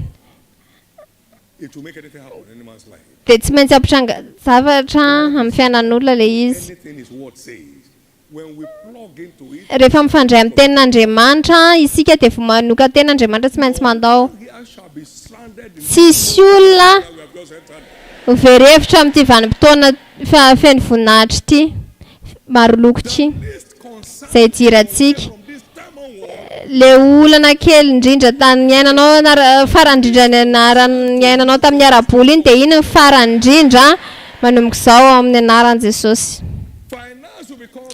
it will make anything happen in any man's life. Dia tsy maintsy hampitranga zavatra amin'ny fiainan'olona ilay izy. Anything his word says, when we plug into it, Rehefa mifandray amin'ny tenin'Andriamanitra isika dia vao manokan-tena Andriamanitra tsy maintsy mandao. here shall be stranded in Tsisy olona that we have just entered. ho very hevitra amin'ity vanim-potoana fa- feno voninahitra ity, maro loko ity, Least concern izay idirantsika. from this time onward, Le olana kely indrindra tany niainanao nara- farany indrindra nianaran- niainanao tamin'ny ara-bola iny dia iny ny farany indrindra manomboka izao ao amin'ny anaran'i Jesosy. finance will become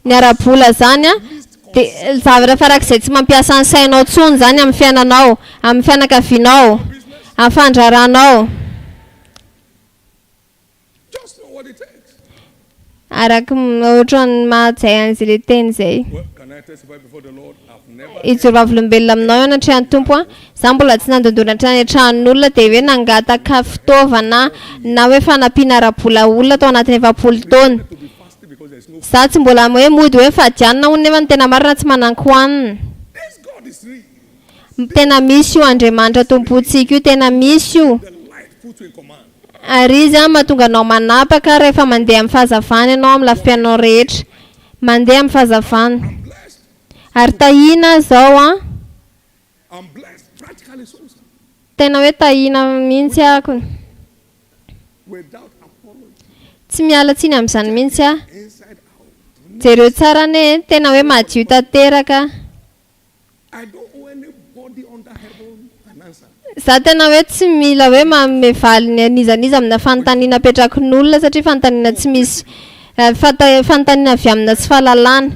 Ny ara-bola zany an least Dia zavatra farak'izay tsy mampiasa ny sainao intsony izany amin'ny fiainanao, amin'ny fianakavianao, amin'ny fandraharahanao. Araka ny ohatran'ny mahajay an'izay ilay teny izay. Hijoro vavolombelona aminao eo anatrehan'ny Tompo aho. Izaho mbola tsy nandondona hatrany an-tranon'olona dia hoe nangataka fitaovana na hoe fanampiana ara-bola olona tao anatin'ny 40 taona. Izaho tsy mbola hoe mody hoe mifadianina hono nefa ny tena marina tsy manan-kohanina. Tena misy io Andriamanitra Tompontsika io, tena misy io. Ary Izy mahatonga anao manapaka rehefa mandeha amin'ny fahazavana ianao amin'ny lafim-piainanao rehetra. Mandeha amin'ny fahazavana. Ary tahiana aho izao an. Tena hoe tahiana mihitsy aho. Tsy miala tsiny amin'izany mihitsy aho. Jereo tsara anie e, tena hoe madio tanteraka. Za tena hoe tsy mila hoe manome valiny an'iza n'iza amina fanontaniana apetrakin'olona satria fanontaniana tsy misy fanontaniana avy amina tsy fahalalana.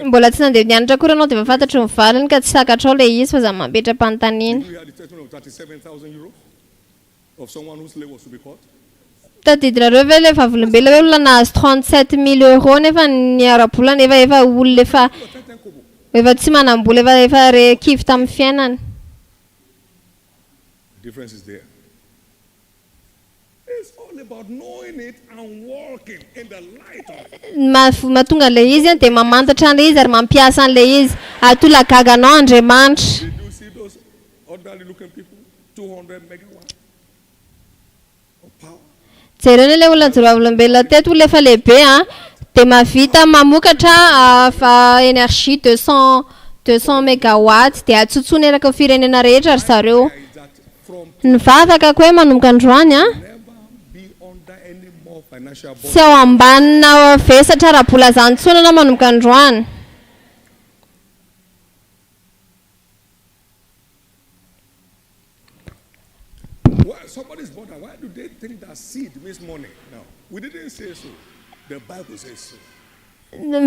Mbola tsy nandeha nianatra akory ianao dia efa fantatro ny valiny ka tsy takatrao ilay izy fa za mametra-panontaniana. Tadidinareo ve ilay vavolombelona hoe olona nahazo 37 mille euros nefa ny ara-bola nefa efa olona efa efa tsy manam-bola efa efa re kivy tamin'ny fiainany. Ny mahatonga an'ilay izy dia mamantatra an'ilay izy ary mampiasa an'ilay izy. Hahatolagaga anao Andriamanitra. Jereo anie ilay olona nijoro vavolombelona teto, olona efa lehibe an, dia mahavita mamokatra énergie 200 200 mégawatts dia atsotsony eraky ny firenena rehetra ry zareo. Ny vavaka ko hoe manomboka androany an, tsy ao ambanina vesatra ara-bola izany intsony ianao manomboka androany.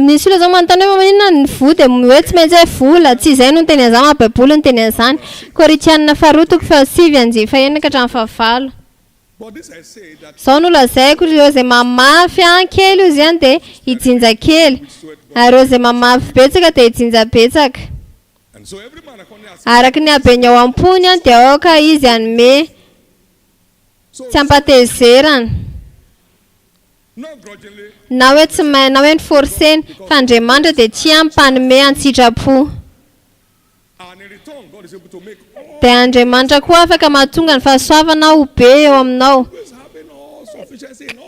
Misy olona zao manontany hoe maninona ny voa dia hoe tsy maintsy hoe vola, tsy izay no niteny an'izany fa baiboly no niteny an'izany. Korintiana faharoa toko fahasivy andiany fahenina ka hatramin'ny fahavalo. Izao no lazaiko, ireo izay mamafy kely hozy an dia hijinja kely, ary ireo izay mamafy betsaka dia hijinja betsaka. Araka ny habeny ao am-pony dia aoka izy hanome tsy am-pahatezerana, na hoe tsy main, na hoe ni-forcer-ny, fa Andriamanitra dia tia mpanome an-tsitrapo. Dia Andriamanitra koa afaka mahatonga ny fahasoavana ho be eo aminao.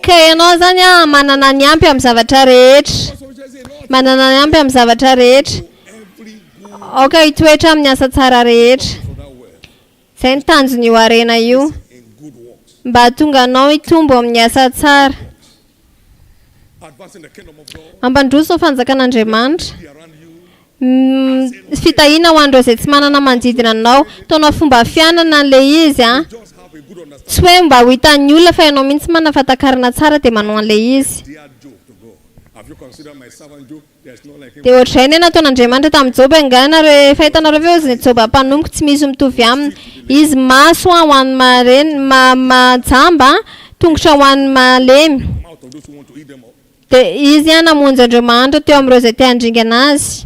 Ka ianao izany manana ny ampy amin'ny zavatra rehetra. Manana ny ampy amin'ny zavatra rehetra. Aoka hitoetra amin'ny asa tsara rehetra. Izay ny tanjon'io harena io. Mba hahatonga anao hitombo amin'ny asa tsara. Mampandroso ny fanjakan'Andriamanitra. Fitahiana ho an'ireo izay tsy manana manodidina anao. Ataonao fomba fiainana ilay izy an. Tsy hoe mba ho hitan'ny olona fa ianao mihitsy manana fahatakarana tsara dia manao an'ilay izy. Dia ohatr'izay anie nataon'Andriamanitra tamin'i Joba angaha nareo efa hitanareo ve ozy ny Joba mpanompoko tsy misy mitovy aminy izy maso ho an'ny mareny ma jamba tongotra ho an'ny malemy dia izy an namonjy Andriamanitra teo amin'ireo izay te handringana azy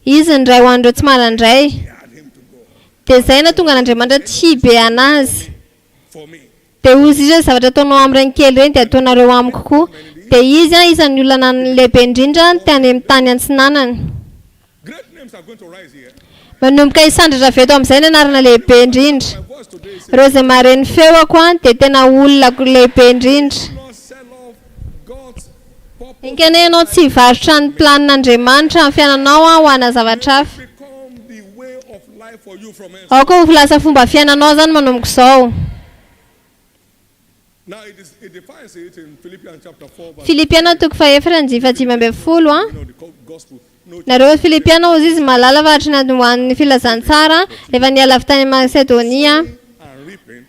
izy ny ray ho an'ireo tsy manan-dray dia izay nahatonga an'Andriamanitra tia be an'azy. Dia hozy izy hoe, ny zavatra ataonao amin'ireny kely ireny dia ataonareo amiko koa. Dia izy an, isan'ny olona lehibe indrindra tany amin'ny tany antsinanana. Manomboka hisandratra avy eto amin'izay ny anarana lehibe indrindra. Ireo izay mahare ny feoko an, dia tena olona lehibe indrindra. Enga anie ianao tsy hivarotra ny planin'Andriamanitra amin'ny fiainanao an, ho ana zavatra hafa. Aoka ho lasa fomba fiainanao izany manomboka izao. Filipiana toko fahefatra andininy faha-15 a. Nareo Filipiana hozy izy mahalala fa hatry ny andohan'ny filazantsara, rehefa niala avy tany Masedonia.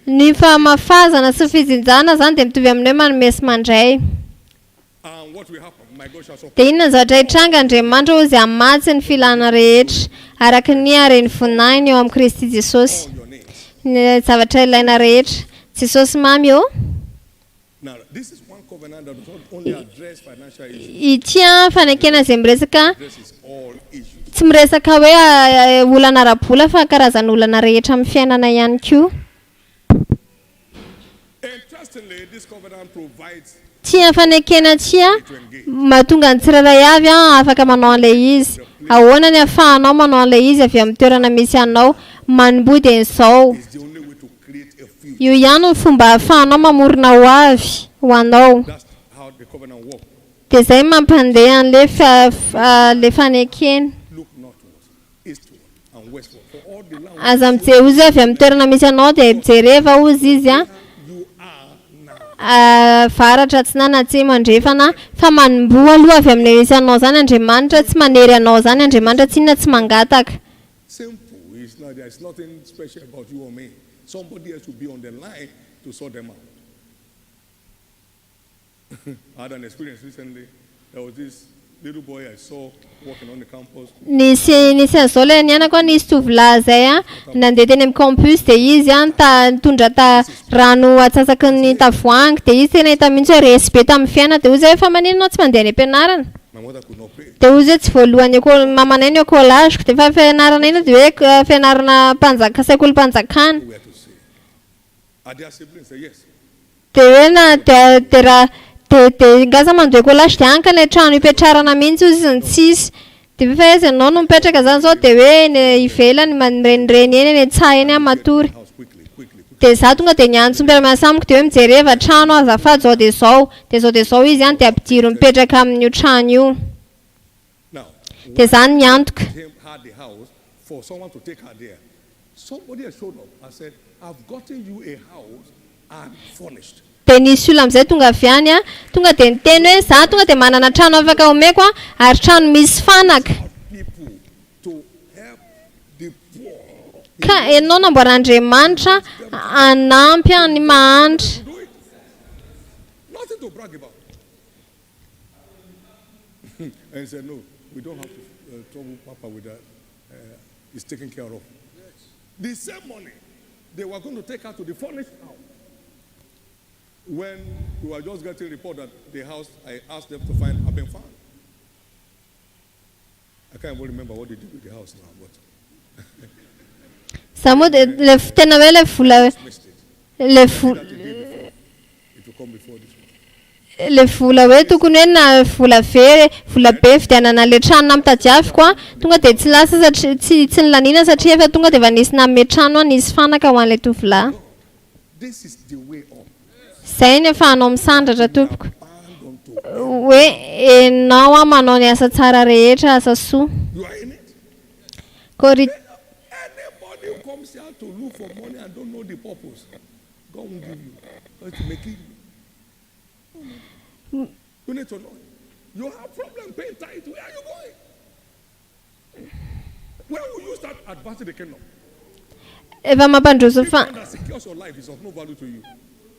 Ny famafazana sy fijinjana zany dia mitovy amin'ny hoe manome sy mandray. And what will happen? My God shall supply Dia inona ny zavatra hitranga? Andriamanitra hozy hamatsy ny filana rehetra, araka ny haren'ny voninahiny eo amin'i Kristy Jesosy. all your needs. Ny zavatra ilaina rehetra. Jesosy mamy ô! Now, this is one covenant that does not only address financial issues, Ity an, fanekena izay miresaka, addresses all issues. tsy miresaka hoe olana ara-bola fa karazana olana rehetra amin'ny fiainana ihany koa. Interestingly, this covenant provides Tia fanekena tia to engage. mahatonga ny tsirairay avy an afaka manao an'ilay izy. Ahoana ny ahafahanao manao an'ilay izy avy amin'ny toerana misy anao? Manomboha dia izao. It's the only way to create a future. Io ihany no fomba ahafahanao mamorona ho avy ho anao. That's how the covenant works. Dia izay mampandeha an'ilay fa- fa- ilay fanekena. Look northwards, eastward, and westward. For all the land Aza mijery ozy avy amin'ny toerana misy anao dia mijereva ozy izy an. you are now. Avaratra, atsinanana, atsimo, andrefana, fa manomboha aloha avy amin'ilay misy anao izany Andriamanitra, tsy manery anao izany Andriamanitra, tsy inona tsy mangataka. Simple. It's not, there's nothing special about you or me. Somebody else will be on the line to sort them out. I had an experience recently. There was this little boy I saw walking on the campus. Nisy nisy an'izao ilay niainako an, nisy tovolahy izay an, nandeha teny amin'ny campus dia izy an ta nitondra ta rano atsasaky ny tavoahangy dia izy tena hita mihitsy hoe resy be tamin'ny fiainana dia hoy izy hoe fa maninona ianao tsy mandeha any am-pianarana? My mother could not pay. Dia hoy izy hoe tsy voalohan'ny école mamanay ny écolage-ko dia fa fianarana inona dia hoe fianarana mpanjaka sekolim-panjakana. Where to see? Are there siblings? Say yes. Dia hoe na dia dia raha dia dia ngaza mandoa écolage dia any ka ilay trano ipetrarana mihitsy hozy izy no tsisy. Dia fa aiza ianao no mipetraka izany izao dia hoe eny ivelany mirenireny eny, eny an-tsaha eny aho matory. House quickly, quickly, quickly. Dia izaho tonga dia niantso ny mpiara-miasa amiko dia hoe mijereva trano azafady izao dia izao. Dia izao dia izao izy an, dia ampidiro mipetraka amin'io trano io. Now, Dia izany miantoka. him had the house for someone to take her there. Somebody has showed up and said, I've gotten you a house and furnished. Dia nisy olona amin'izay tonga avy any an, tonga dia niteny hoe izaho tonga dia manana trano afaka omeko an, ary trano misy fanaka. People to help the poor. Ka ianao namboaran'Andriamanitra hanampy ny mahantra. Do it. Nothing to brag about. And he said, no, we don't have to trouble Papa with that. It's taken care of. The same money they were going to take her to the furnished house. When we were just getting report that the house I asked them to find had been found. I can't even remember what they did with the house now, but Za moa dia ilay tena hoe ilay vola missed it. ilay vola That the day before, it will come before this one. Ilay vola hoe tokony hoe na vola very, vola be vidianana an'ilay trano nampitadiaviko an, tonga dia tsy lasa satria tsy tsy nilaniana satria efa tonga dia efa nisy nanome trano an, nisy fanaka ho an'ilay tovolahy. This is the way up. Izay ny ahafahanao misandratra tompoko. Bound unto Hoe enao an manao ny asa tsara rehetra, asa soa. You are in it. Kori. Anybody who comes here to look for money and don't know the purpose, God won't give you. But to make it. You need to know. You have problem paying tithe. Where are you going? When will you start advancing the kingdom? Efa mampandroso ny fa. One that secures your life is of no value to you.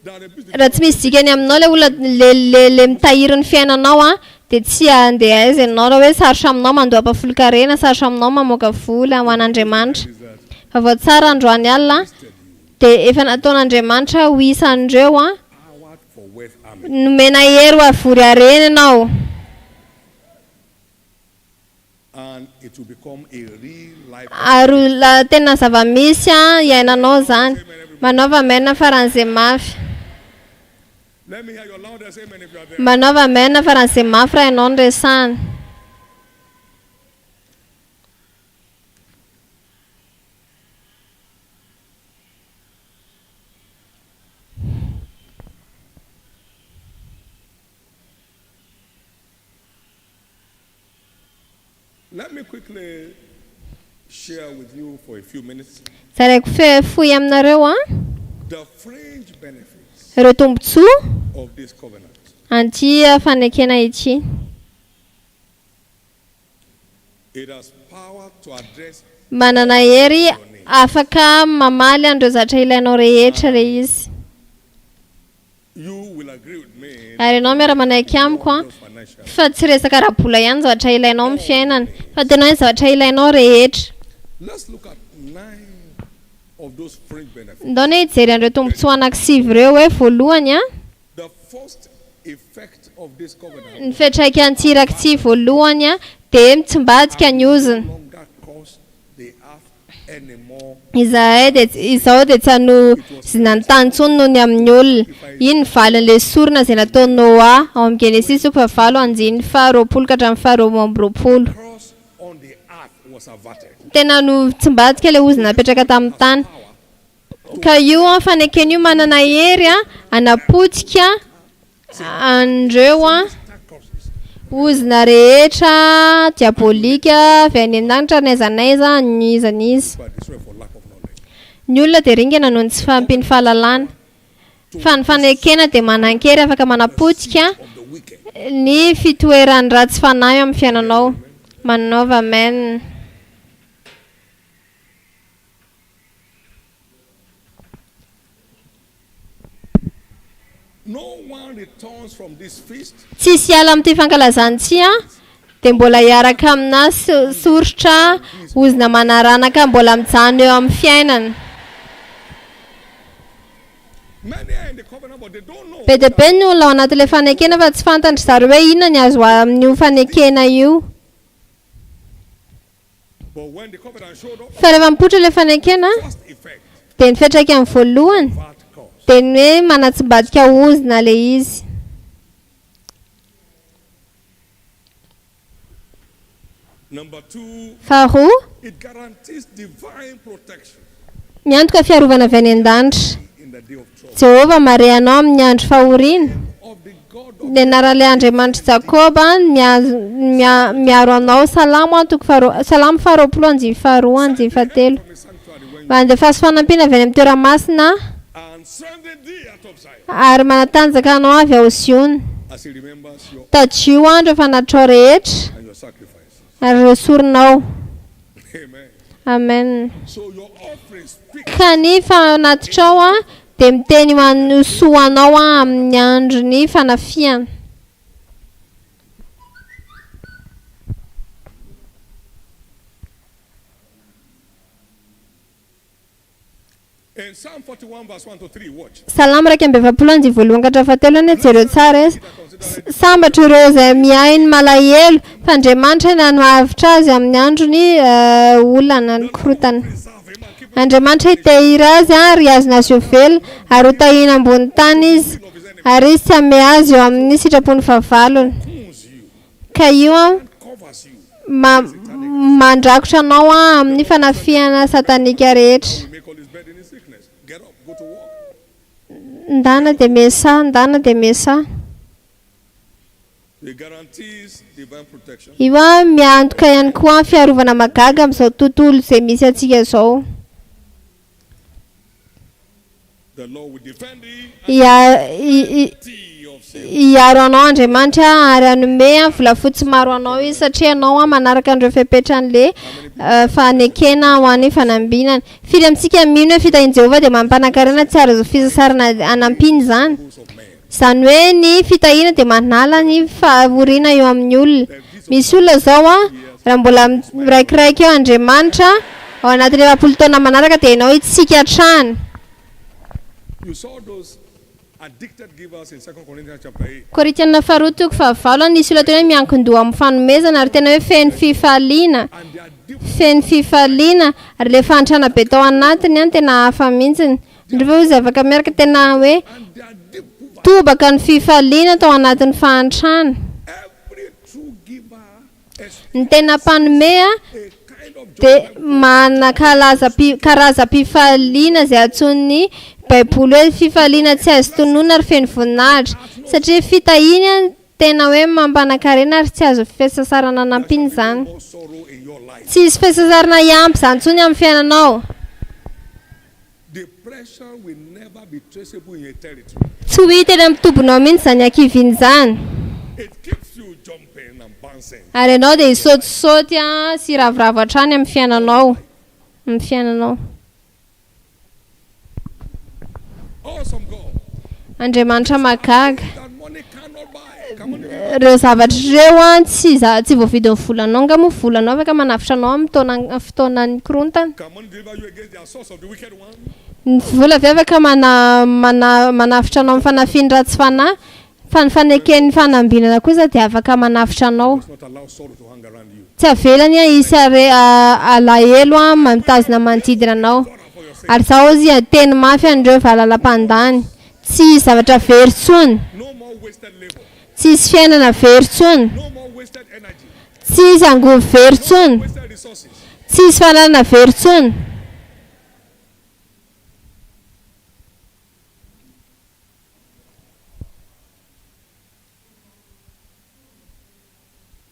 There are a business. Raha tsy misy dikany aminao ilay olona le le le mitahiry ny fiainanao an, dia tsy handeha aiza ianao raha hoe sarotra aminao mandoa ampahafolon-karena, sarotra aminao mamoaka vola ho an'Andriamanitra. Is that Vaovao tsara androany alina an, dia efa nataon'Andriamanitra ho isan'ireo an, powered for wealth army. nomena hery ho avory harena ianao. And it will become a real life. Ary ho la- tena zava-misy an, iainanao izany. Manaova amen faran'izay mafy. Let me hear your loudest amen if you are there. Manaova amen faran'izay mafy raha ianao no resahana. Let me quickly share with you for a few minutes Zaraiko fe fohy aminareo an, the fringe benefits ireo tombontsoa of this covenant. an'ity fanekena ity. It has power to address Manana hery your needs. Afaka mamaly an'ireo zavatra ilainao rehetra ilay izy. Ary ianao miara-manaiky amiko an, fa tsy resaka ara-bola ihany ny zavatra ilainao amin'ny fiainana, fa tena hoe ny zavatra ilainao rehetra. Ndao anie hijery an'ireo tombontsoa anankisivy ireo hoe voalohany an, ny fiantraikan'ny tsirak'ity voalohany an, dia mitsimbadika ny ozona. Izahay dia izao dia tsy hanozona ny tany intsony noho ny amin'ny olona. Iny ny valin'ilay sorona izay nataon'i Noa, ao amin'ny Genesisy toko fahavalo andininy faharoapolo ka hatramin'ny faharoa amby roapolo. Tena notsimbadika ilay ozona napetraka tamin'ny tany. Ka io fanekena io manana hery hanapotika an'ireo ozona rehetra diabolika avy any an-danitra n'aiza n'aiza n'iza n'iza. Ny olona dia ringana noho ny tsy fahampian'ny fahalalana. Fa ny fanekena dia manan-kery afaka manapotika ny fitoeran'ny ratsy fanahy eo amin'ny fiainanao. Manaova Amen. Tsisy hiala amin'ity fankalazana ity an, dia mbola hiaraka aminà soritra ozona manaranaka mbola mijanona eo amin'ny fiainana. Be dia be ny olona ao anatin'ilay fanekena fa tsy fantan-dry zareo hoe inona ny azo amin'io fanekena io. Fa rehefa mipoitra ilay fanekena, dia ny fiantraikany voalohany dia ny hoe manatsimbadika ozona ilay izy. Faharoa, miantoka fiarovana avy any an-danitra. Jehovah mahare anao amin'ny andro fahoriana. Ny anaran'ilay Andriamanitr'i Jakoba miaro anao. Salamo toko faharoa, Salamo faharoapolo andininy faharoa andininy fahatelo. Mandefaso fanampiana avy any amin'ny toeramasina ary manatanjaka anao avy ao Ziona. Tadidio andro efa natrao rehetra ary ireo soronao. Amen. Ka ny fanatitrao dia miteny ho an'ny soa anao amin'ny andron'ny fanafihana. Salamo 41 andiany voalohany ka hatramin'ny fahatelo anie jereo tsara e. Sambatra ireo izay miahy ny malahelo, fa Andriamanitra nanoavitra azy amin'ny androny olana ny korontana. Andriamanitra hitehiry azy ary hihazona azy ho velona, ary ho tahiana ambony tany izy, ary izy tsy hanome azy eo amin'ny sitrapon'ny fahavalony. Ka io mandrakotra anao amin'ny fanafihana satanika rehetra. Ndana dia miasà, ndana dia miasà. Io miantoka ihany koa fiarovana mahagaga amin'izao tontolo izay misy antsika izao. Hiaro anao Andriamanitra ary hanome volafotsy maro anao Izy satria ianao manaraka an'ireo fepetran'ilay fanekena ho an'ny fanambinana. Firy amintsika mino hoe fitahian'i Jehovah dia mampanan-karena tsy ary azo fisasarana hanampiana izany? Izany hoe ny fitahiana dia manala ny fahoriana eo amin'ny olona. Misy olona izao an, raha mbola miraikiraiky eo Andriamanitra, ao anatin'ny 40 taona manaraka dia ianao hitsiky hatrany. Korintiana faharoa toko fahavalo an, nisy olona tena hoe miankin-doha amin'ny fanomezana ary tena hoe feno fifaliana, feno fifaliana, ary ilay fahantrana be tao anatiny an, tena hafa mihitsiny. Ndry ve ozy afaka miaraka tena hoe tobaka ny fifaliana tao anatin'ny fahantrana. Ny tena mpanome dia manakalaza karazam-pifaliana izay antsoin'ny Baiboly hoe fifaliana tsy azo tononina ary feno voninahitra. Satria fitahiana tena hoe mampanan-karena ary tsy azo fisasarana anampiana izany. Tsy hisy fisasarana hiampy izany intsony amin'ny fiainanao. Tsy ho hita eny amin'ny tobinao mihitsy izany hakiviana izany. Ary ianao dia hisaotisaoty sy hiravoravo hatrany amin'ny fiainanao, amin'ny fiainanao. Awesome God. Andriamanitra mahagaga. That money cannot buy. Can money deliver? Ireo zavatra ireo an, tsy za- tsy voavidin'ny volanao nga moa volanao afaka manavotra anao amin'ny taona fotoanan'ny korontana. Can money deliver you against the assaults of the wicked one? Ny vola ve afaka mana mana manavotra anao amin'ny fanafian'ny ratsy fanahy? Fa ny faneken'ny fanambinana kosa dia afaka manavotra anao. Does not allow sorrow to hang around you. Tsy avelany hisy are alahelo mitazona manodidina anao. God for your sake. Ary izaho hozy teny mafy an'ireo valala-mpandany. Tsy hisy zavatra very intsony. No more wasted labor. Tsy hisy fiainana very intsony. No more wasted energy. Tsy hisy angovo very intsony. Wasted resources. Tsy hisy fananana very intsony.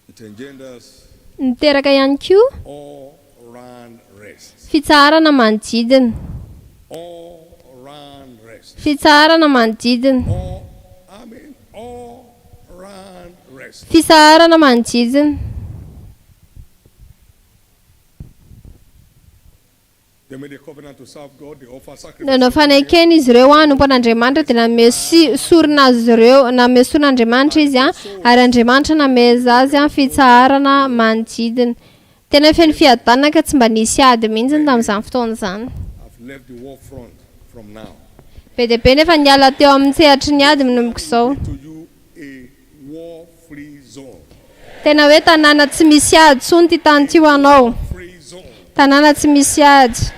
It engenders Miteraka ihany koa all round rest. fitsaharana manodidina. All round rest. Fitsaharana manodidina. All, I mean, all round rest. Fitsaharana manodidina. They made a covenant to serve God. They offer sacrifice. Nanao fanekena izy ireo hanompo an'Andriamanitra dia nanome si- sorona azy ireo, nanome sorona Andriamanitra izy an, ary Andriamanitra nameza azy an fitsaharana manodidina. Tena feno fiadanana ka tsy mba nisy ady mihitsy tamin'izany fotoana izany. I've left the war front from now. Be dia be nefa niala teo amin'ny sehatry ny ady manomboka izao. To you a war-free zone. Tena hoe tanàna tsy misy ady intsony ity tany ity ho anao. Free zone. Tanàna tsy misy ady.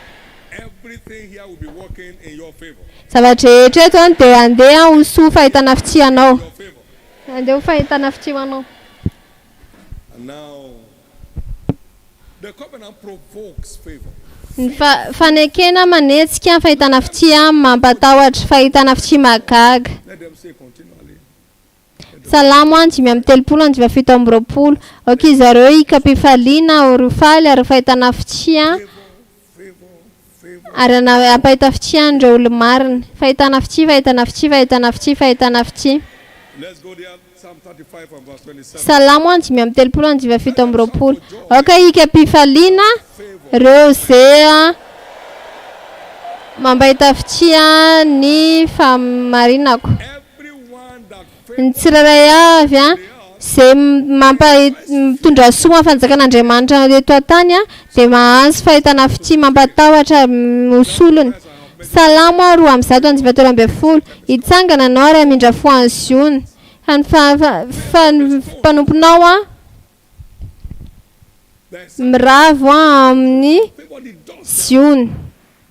Everything here will be working in your favor. Zava-drehetra eto an dia handeha ho soa fahitana fitia anao. Your favor. Handeha ho fahitana fitia ho anao. And now, the covenant provokes favor. Ny fa- fanekena manetsika fahitana fitia mampatahotra, fahitana fitia mahagaga. Let them say continually. Salamo an 35 andininy 27. Aoka izy ireo hikam-pifaliana ho faly ary fahitana fitia Favor, favor, favor. ary ana- hampahita fitia an'ireo olo-marina. Fahitana fitia, fahitana fitia, fahitana fitia, fahitana fitia. Let's go there. Psalm 35 and verse 27. Salamo an 35 andininy 27. Aoka hikam-pifaliana ireo izay a, mampahita fitia ny fahamarinako. Everyone that Ny favors tsirairay avy a, izay mampa- mitondra soa amin'ny fanjakan'Andriamanitra eto an-tany a, dia mahazo fahitana fitia mampatahotra ho solony. Salamo a, 102 andininy 13. Hitsangana ianao ary hamindra fo an'i Ziona. Fa ny fa- fa- fa ny mpanomponao a, there's miravo a amin'ny favor the dust. Ziona.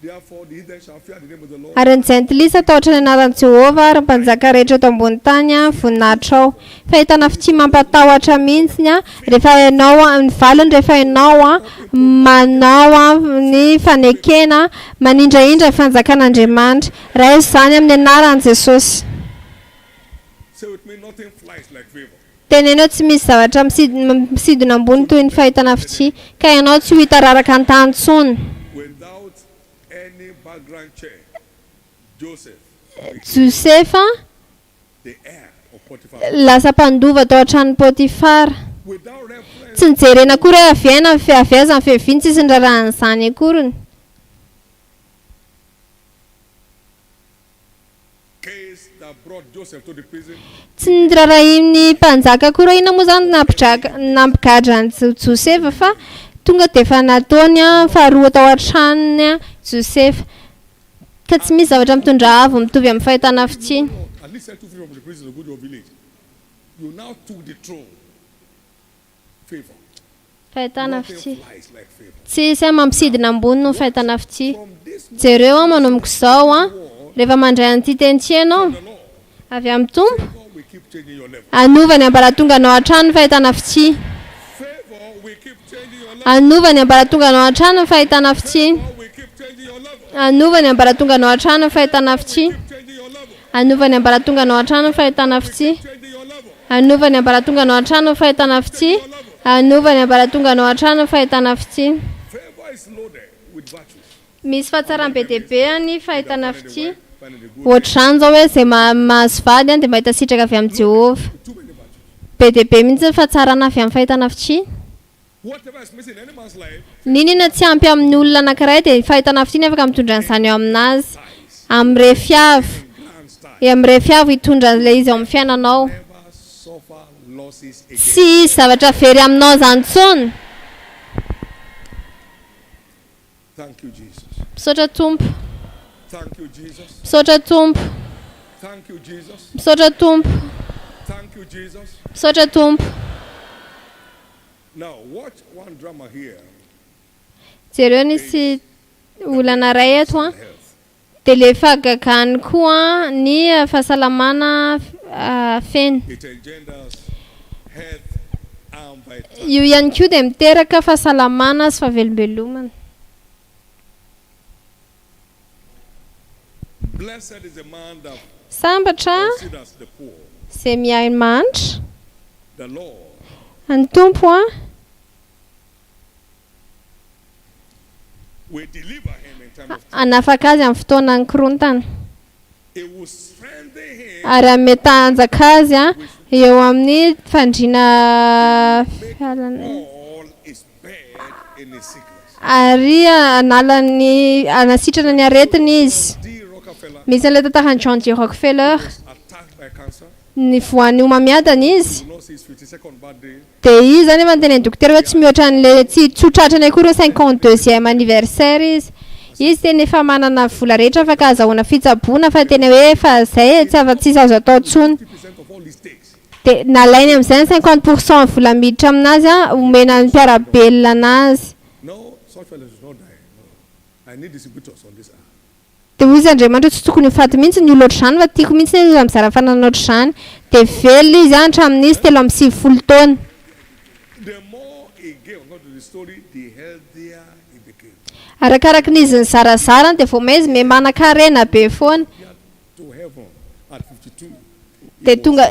Therefore, the heathen shall fear the name of the Lord. Ary ny jentilisa tahotra ny anaran'i Jehovah ary ny mpanjaka rehetra eto ambony tany a, voninahitra ao. Fahitana fitia mampatahotra mihitsy a, rehefa ianao a, ny valiny rehefa ianao a, manao a ny fanekena, manindrahindra ny fanjakan'Andriamanitra. Raiso izany amin'ny anaran'i Jesosy. Say with me, nothing flies like favor. Teneno hoe tsy misy zavatra misid- misidina ambony toy ny fahitana fitia, ka ianao tsy ho hita raraka an-tany intsony. Without any background check, Joseph, Josefa the heir of Potiphar, lasa mpandova tao an-tranon'i Potifara. without reference Tsy nijerena akory hoe avy aina ny avy aiza ny fiaviany, tsisy nirarahan'izany akoriny. case that brought Joseph to the prison, Tsy nirarahin'ny mpanjaka akory hoe inona moa izany nampidraka nampigadra an'i Jo- Josefa fa tonga dia efa nataony a faharoa tao an-tranony a Josefa. Ka tsy misy zavatra mitondra avo mitovy amin'ny fahitana fitia. No, at least set you free from the prison to go to your village. You now took the throne. Favor. Fahitana Nothing fitia. flies like favor. Tsisy a mampisidina ambony no fahitana fitia. From this moment, Jereo a manomboka izao a rehefa mandray an'ity teny ity ianao the Lord, avy amin'ny Tompo favor will keep changing your level. hanova ny ambaratonganao hatrany ny fahitana fitia. Favor will keep changing your level. Hanova ny ambaratonganao hatrany ny fahitana fitia. Favor will keep changing your level. Hanova ny ambaratonganao hatrany ny fahitana fitia. Keep changing your level. Hanova ny ambaratonganao hatrany ny fahitana fitia. Changing your level. Hanova ny ambaratonganao hatrany ny fahitana fitia. Hanova ny ambaratonganao hatrany ny fahitana fitia. Favor is loaded with virtues. Misy fahatsaram be dia be ny fahitana fitia. Finding the good. Ohatr'izany izao hoe izay ma- mahazo vady a dia mahita sitraka avy amin'i Jehovah. Too many virtues. Be dia be mihitsy ny fahatsarana avy amin'ny fahitana fitia. Whatever is missing in any man's life, N'inona tsy ampy amin'ny olona anankiray dia fahitana fitia ny afaka mitondra an'izany eo aminazy. ties. Amin'ny refy avo. Amin'ny refy avo hitondra an'ilay izy ao amin'ny fiainanao. Tsy hisy zavatra very aminao izany intsony. Misaotra Tompo. Misaotra Tompo. Misaotra Tompo. Misaotra Tompo. Jereo nisy olana iray eto an. Dia ilay fahagagany koa ny fahasalamana feno. Io ihany koa dia miteraka fahasalamana sy fahavelombelomana. Sambatra izay miahy ny mahantra. Ny Tompo an. Hanafaka azy amin'ny fotoanan'ny korontana. Ary hanome tanjaka azy eo amin'ny fandriana fialana. Ary hanala ny, hanasitrana ny aretiny izy. Misy an'ilay tantaran'i John D. Rockefeller. Nivoahan'ny homamiadana izy. Dia izy izany efa notenenin'ny dokotera hoe tsy mihoatra an'ilay, tsy tsy ho tratrany akory hoe 52e anniversaire izy. Izy tena efa manana vola rehetra afaka azahoana fitsaboana fa tena hoe efa izay e, tsy afa tsisy azo atao intsony. Dia nalainy amin'izay ny 50 pour cent vola miditra aminazy an, omena ny mpiara-belona anazy. Dia hoy izy, Andriamanitra, tsy tokony ho faty mihitsy ny olona ohatr'izany, fa tiako mihitsy ny olona mizara fananana ohatr'izany. Dia velona izy hatramin'izy 93 taona. Arakaraky ny izy nizarazara dia vao may izy miha manan-karena be foana. Dia tonga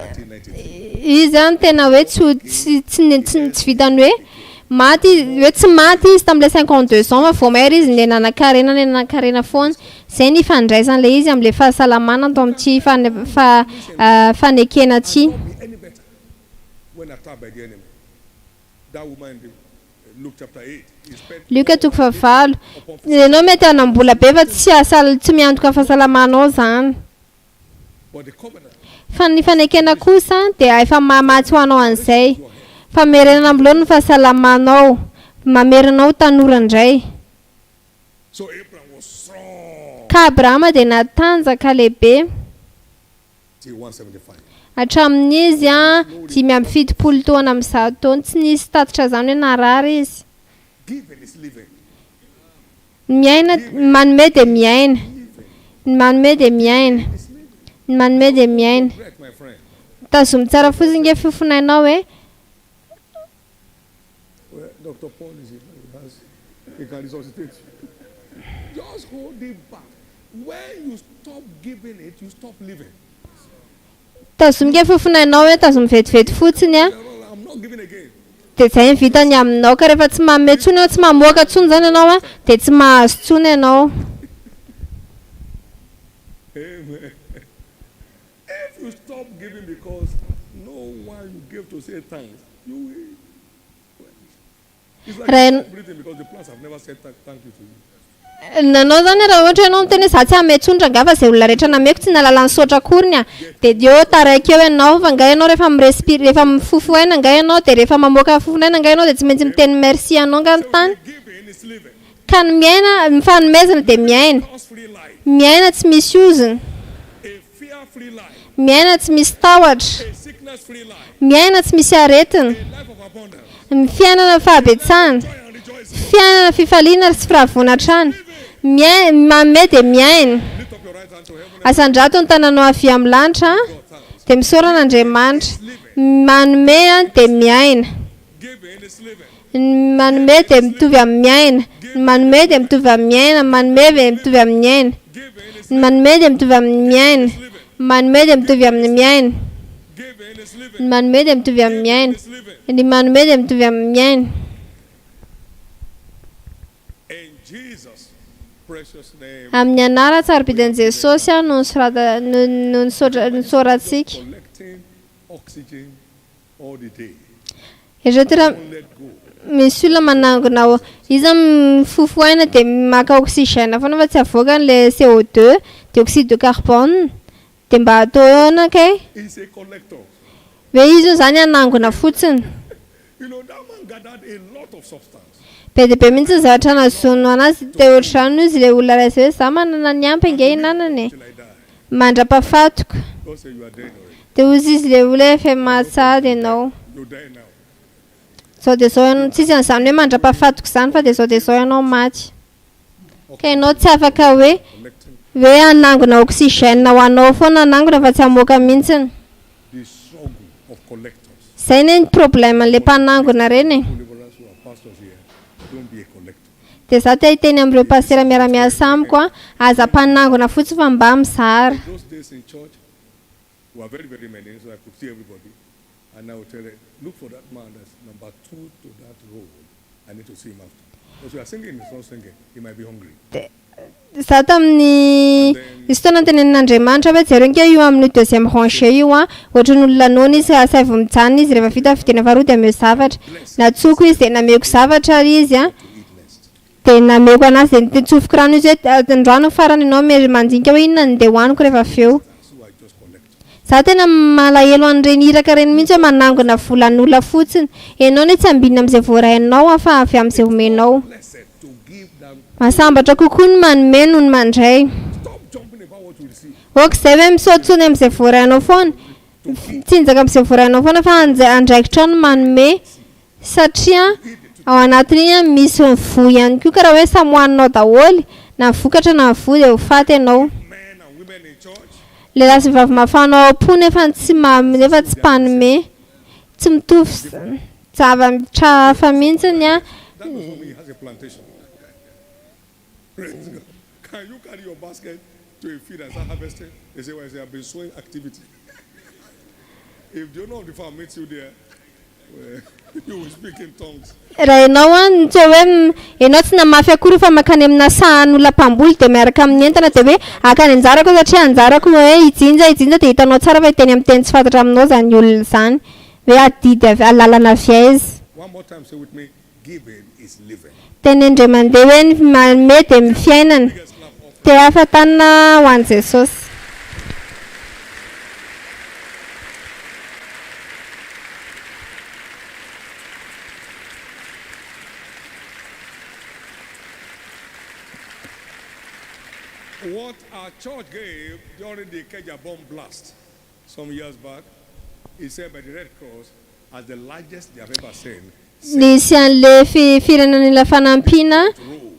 izy an tena hoe tsy ho tsy tsy tsy tsy vitan'ny hoe maty izy hoe tsy maty izy tamin'ilay 52 ans fa vao may ary izy ne nanan-karena ne nanan-karena foana. Izay ny ifandraisan'ilay izy amin'ilay fahasalamana ato amin'ity fane- fa fanekena ity. Lioka toko fahavalo. Ianao mety hanam-bola be fa tsy asal tsy miantoka ny fahasalamanao izany. Fa ny fanekena kosa dia efa mamatsy ho anao an'izay. Famerenana ambiloany ny fahasalamanao. Mamerina anao ho tanora indray. Ka Abrahama dia natanjaka lehibe. Hatramin'izy 175 taona amin'ny 100 taona. Tsy nisy tatitra izany hoe narary izy. Ny miaina, ny manome dia miaina. Ny manome dia miaina. Ny manome dia miaina. Tazomy tsara fotsiny nge fofonainao e. Tazomy nge fofonainao e, tazomy vetivety fotsiny a. Dia zay ny vita ny aminao, ka rehefa tsy manome intsony ianao, tsy mamoaka intsony izany ianao a, dia tsy mahazo intsony ianao. Raha Nanao zany raha ohatra ianao miteny hoe za tsy hanome tsony rangahy fa izay olona rehetra nameko tsy nahalala nisaotra akoriny a! Dia eo taraiky eo ianao fa nga ianao rehefa mi-respire rehefa mifofo aina nga ianao dia rehefa mamoaka fofon'aina nga ianao dia tsy maintsy miteny merci anao nga ny tany? Ka ny miaina, ny fanomezana dia miaina. Miaina tsy misy ozona. Miaina tsy misy tahotra. Miaina tsy misy aretina. Ny fiainana fahabetsahana. Fiainana fifaliana sy firavoana hatrany. Miaina, manome dia miaina. Asandrato ny tananao havia amin'ny lanitra dia misaora an'Andriamanitra. Manome dia miaina. Ny manome dia mitovy amin'ny miaina. Ny manome dia mitovy amin'ny miaina. Ny manome dia mitovy amin'ny aina. Ny manome dia mitovy amin'ny miaina. Ny manome dia mitovy amin'ny miaina. Ny manome dia mitovy amin'ny miaina. Ny manome dia mitovy amin'ny miaina. Amin'ny anaran-tsarobidin'i Jesosy aho no nisorata no no nisaotra nisaorantsika. Eritrereto raha Don't let go. misy olona manangona o- izy mifofo aina dia maka oxygène foana fa tsy avoakany le CO2, dioxyde de carbone. Dia mba atao ahoana kay? He's a collector. Hoe izy io zany hanangona fotsiny. You know, that man gathered a lot of substance. Be dia be mihitsy ny zavatra nahazoany anazy dia ohatr'izany hoy izy ilay olona iray izay hoe za manana ny ampy ange hinanana e. Till I die. Mandra-pahafatiko. God said, You are dead already. Dia hoy izy ilay olona hoe efa maty sahady ianao. You die now. Zao dia zao ianao, tsisy an'izany hoe mandra-pahafatiko izany fa dia zao dia zao ianao maty. Ka ianao tsy afaka hoe Collecting hoe hanangona oxygène ho anao foana hanangona fa tsy hamoaka mihitsiny. the struggle of collectors. Izay ne ny problème an'ilay mpanangona ireny e. Co-laborers who are pastors here, don't be a collector. Dia za te hiteny amin'ireo pasitera miara-miasa amiko a, aza mpanangona fotsiny fa mba mizara. In those days in church, we were very, very many, so I could see everybody. And I would tell them, look for that man that's number two to that road. I need to see him after. Because we are singing, he's not singing. He might be hungry. Dia za tamin'ny nisy fotoana notenenin'Andriamanitra hoe jereo ange io amin'io deuxième rangée io a, ohatran'ny olona noana izy, asaivo mijanona izy rehefa vita ny fidinana faharoa dia omeo zavatra. Nantsoiko izy dia nameko zavatra ary izy a, To eat next. dia nameko anazy dia nitsofiko rano izy hoe androany ny farany ianao me- mandinika hoe inona no ndeha hohaniko rehefa avy eo. So I just collect. Za tena malahelo an'ireny iraka ireny mihitsy hoe manangona volan'olona fotsiny. Ianao anie tsy ambinina amin'izay voarainao a fa avy amin'izay omenao. Blessed to give than Mahasambatra kokoa ny manome noho ny mandray. stop jumping about what you receive. Ok izay hoe misaotsony amin'izay voarainao foana, mitsinjaka amin'izay voarainao foana fa anja- andraikitrao ny manome satria ao anatin'iny a misy ny voa ihany koa ka raha hoe samy hohaninao daholo na ny vokatra na ny voa dia ho faty ianao. Men and women in church, Lehilahy sy vehivavy mafana ao am-po nefa tsy ma- nefa tsy mpanome. Tsy mitovy z- zavatra hafa mihitsy a. that does not mean he has a plantation. Praise God. Can you carry your basket to a field and start harvesting? They say, well, I say, I've been sowing activity. If the owner of the farm meets you there, well, you will speak in tongues. Raha ianao an, tsy hoe m- ianao tsy namafy akory fa mankany amina sahan'olona mpamboly dia miaraka amin'ny entana dia hoe haka ny anjarako aho satria anjarako hoe hijinja hijinja dia hitanao tsara fa hiteny amin'ny teny tsy fantatra aminao izany olona izany hoe adidy avy alalana avy aiza. One more time, say with me, giving is living. Teny indray mandeha hoe ny manome dia ny fiainana. Biggest clap offering. Te hafa-tanana ho an'i Jesosy. What our church gave during the Ikeja bomb blast some years back is said by the Red Cross as the largest they have ever seen. Nisy an'ilay fi- firenena nila fanampiana Rose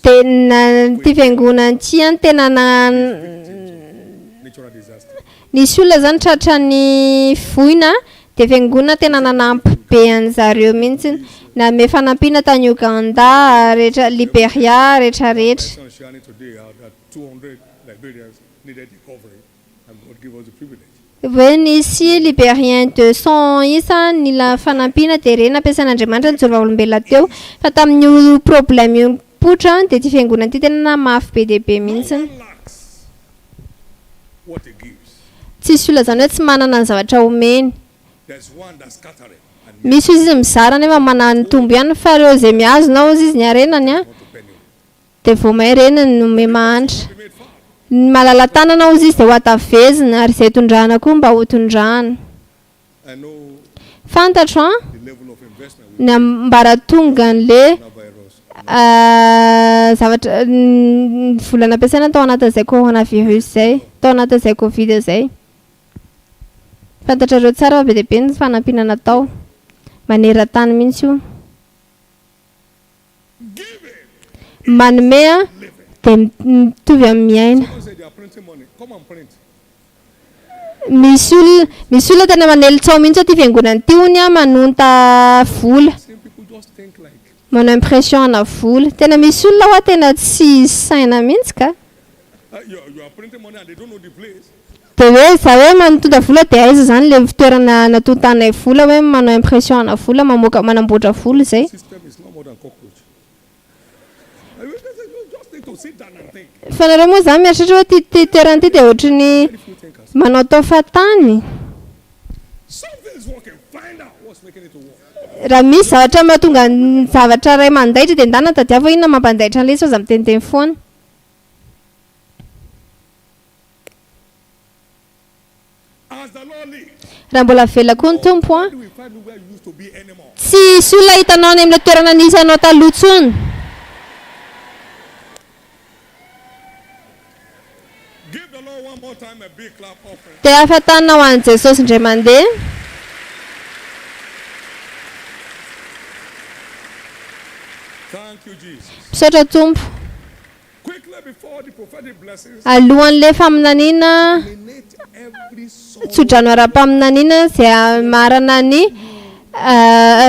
dia na ity fiangonana ity an tena na victims of natural disaster. nisy olona zany tratran'ny voina dia fiangonana tena nanampy be an'zareo mihitsy nanome fanampiana tany Ouganda rehetra Liberia rehetra rehetra. Son sharing today how that 200 Liberians needed the covering, and God gave us the privilege. Hoe nisy Libérien 200 isa nila fanampiana dia ireny nampiasain'Andriamanitra nijoro vavolombelona teo fa tamin'io problème io nipoitra dia ity fiangonana ity tena namafy be dia be No mihitsy. one lacks what he gives. Tsisy olona izany hoe tsy manana ny zavatra omeny. There's one that's scattering and Misy ozy izy mizara nefa mananitombo ihany fa ireo izay mihazona ozy izy ny harenany a not to penny. dia vao may ireny no ome mahantra. Be made fat. Ny malala-tanana ozy izy dia ho atavezina ary izay tondrahana koa mba ho tondrahana. I know Fantatro an the level of investment with ny ambaratongan'le coronavirus. zavatra ny vola nampiasaina tao anatin'izay coronavirus izay, tao anatin'izay covid izay. Fantatrareo tsara fa be dia be ny fanampiana natao. Maneran-tany mihitsy io. Giving, Manome a living. dia mitovy amin'ny miaina. Someone said they are printing money. Come and print. Misy olona misy olona tena manely tsao mihitsy aty fiangonana ity hono a manonta vola. Same people just think like Manao impression ana vola. Tena misy olona hoa tena tsy saina mihitsy ka. you are printing money and they don't know the place. Dia hoe za hoe manonta vola dia aiza izany ilay fitoerana natontanay vola hoe manao impression ana vola mamoaka manamboatra vola izay. System is no more than cockroach. I mean, You just need to sit down and think. Fa nareo moa izany mieritreritra hoe ity ity toerana ity dia ohatry ny Very few thinkers. manao tao fahatany. Something is working. Find out what's making Raha misy zavatra mahatonga ny zavatra iray mandaitra dia ndana tadiavo hoe inona mampandaitra an'ilay izy fa aza miteniteny foana. Raha mbola velona koa ny Tompo an, tsy hisy olona hitanao any amin'ilay toerana nisy anao taloha intsony. Dia afa-tanana ho an'i Jesosy indray mandeha. Misaotra Tompo. Alohan'ilay faminaniana, tsodrano ara-paminaniana izay hamarana ny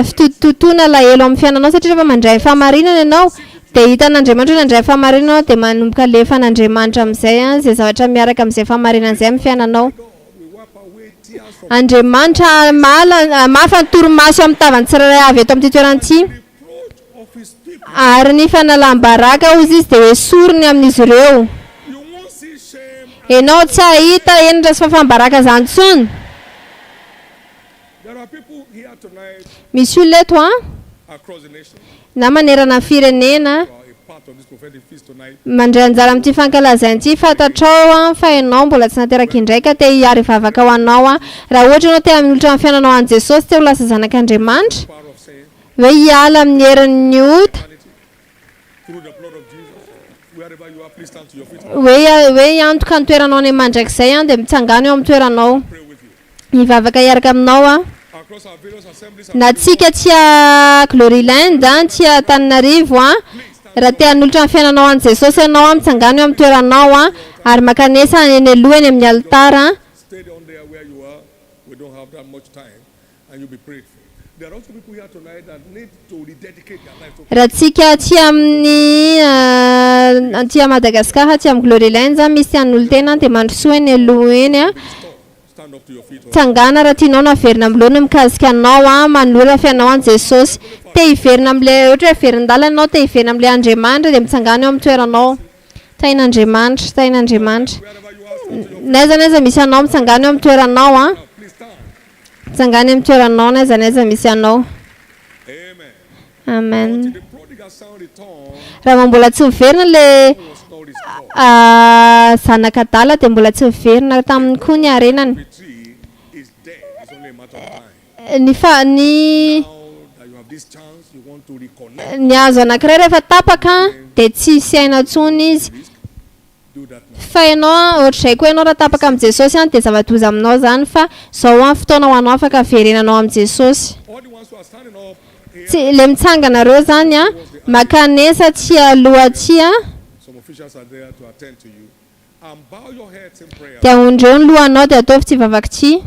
fitotototoana alahelo amin'ny fiainanao satria rehefa mandray ny fahamarinana ianao dia hitan'Andriamanitra hoe nandray fahamarinana ianao dia manomboka alefan'Andriamanitra amin'izay izay zavatra miaraka amin'izay fahamarinana izay amin'ny fiainanao. Andriamanitra hamaly hamafa ny torimaso amin'ny tavan'ny tsirairay avy eto amin'ity toerana ity. Ary ny fanalam-baraka, hozy izy, dia ho esoriny amin'izy ireo. Ianao tsy hahita henatra sy fahafaham-baraka izany intsony. Misy olona eto an, na manerana ny firenena, mandray anjara amin'ity fankalazaina ity, fantatrao an fa ianao mbola tsy nateraka indray ka te hiary hivavaka ho anao an. Raha ohatra ianao te hanolotra ny fiainanao an'i Jesosy, te ho lasa zanak'Andriamanitra, Hoe hiala amin'ny herin'ny ota. Hoe hoe hiantoka ny toeranao any mandrakizay an, dia mitsangàna eo amin'ny toeranao. Hivavaka hiaraka aminao aho. Na tsika aty Gloryland, aty Antananarivo an, raha te hanolotra ny fiainanao an'i Jesosy ianao an, mitsangàna eo amin'ny toeranao an, ary mankanesa eny aloha eny amin'ny alitara an. Raha tsika aty amin'ny aty Madagascar aty amin'ny Glory Lands misy hanolo-tena dia mandrosoa eny aloha eny a. Tsangana raha tianao na averina amin'ny laoniny mikasika anao a, manolora fiainao an'i Jesosy. Te hiverina amin'ilay ohatra hoe verin-dalana ianao te hiverina amin'ilay Andriamanitra dia mitsangana eo amin'ny toeranao. Tahin'Andriamanitra, tahin'Andriamanitra. N'aiza n'aiza misy anao mitsangana eo amin'ny toeranao a. Tsangano amin'ny toeranao n'aiza n'aiza misy anao. Amen. Raha vao mbola tsy miverina ilay zanaka adala dia mbola tsy miverina taminy koa ny harenany. Ny fa ny ny hazo anankiray rehefa tapaka dia tsy hisy aina intsony izy. Fa ianao an, ohatr'izay koa ianao raha tapaka amin'i Jesosy an, dia zava-doza aminao izany fa izao an fotoana ho anao afaka haverenanao amin'i Jesosy. Tsy, ilay mitsangana ireo izany an, makanesa aty aloha aty an, dia ahondreo ny lohanao dia ataovy ity vavaka ity.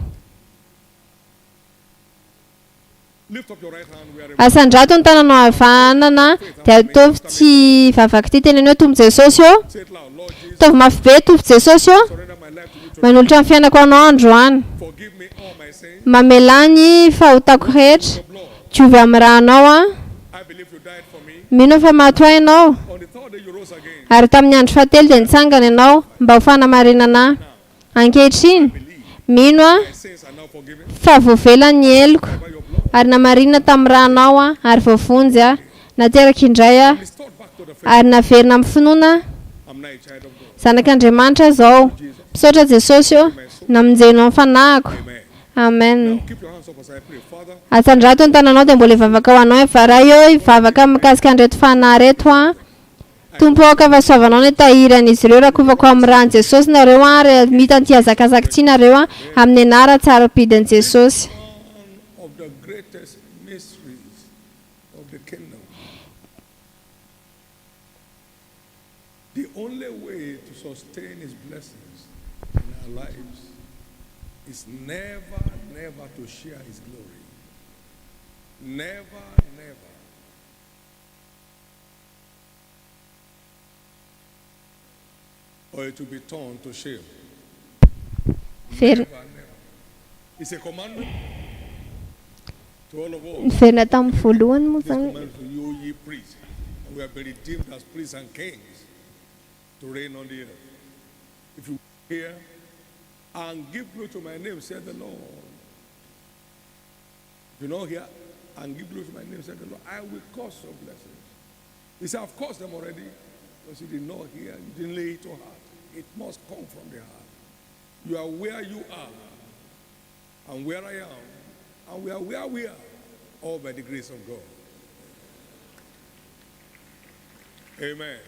Asandrato ny tananao havanana dia ataovy ity vavaka ity, teneno hoe, Tompo Jesosy ô, ataovy mafy be, Tompo Jesosy ô, manolotra ny fiainako Anao androany. Mamelà ny fahotako rehetra, diovy amin'ny rànao aho. Mino aho fa maty ho ahy Ianao, ary tamin'ny andro fahatelo dia nitsangana Ianao mba ho fanamarinana ahy. Ankehitriny, mino aho fa voavela ny heloko, ary namarinina tamin'ny rànao aho, ary voavonjy aho. Nateraka indray aho, ary naverina amin'ny finoana aho. Zanak'Andriamanitra aho izao. Misaotra Jesosy ô, namonjenao ny fanahiko. Amen. Atsandrato ny tananao dia mbola hivavaka ho anao aho. Ray ô, hivavaka mikasika an'ireto fanahy ireto aho. Tompo aoka fahasoavanao ny tahiry an'izy ireo rakofako amin'ny ràn'i Jesosy nareo an ary mita an'ity hazakazaka ity nareo an amin'ny anaran-tsarobidin'i Jesosy. Or it will be turned to shame. Very. Never, never. It's a commandment to all of us. Niverina tamin'ny voalohany moa This izany. commandment to you, ye priests. And we have been redeemed as priests and kings to reign on the earth. If you hear and give glory to my name, said the Lord. If you not hear and give glory to my name, said the Lord, I will cause your blessings. He said, I've caused them already. Because you did not hear, you didn't lay it to heart. It must come from the heart. You are where you are, and where I am, and we are where we are, all by the grace of God. Amen.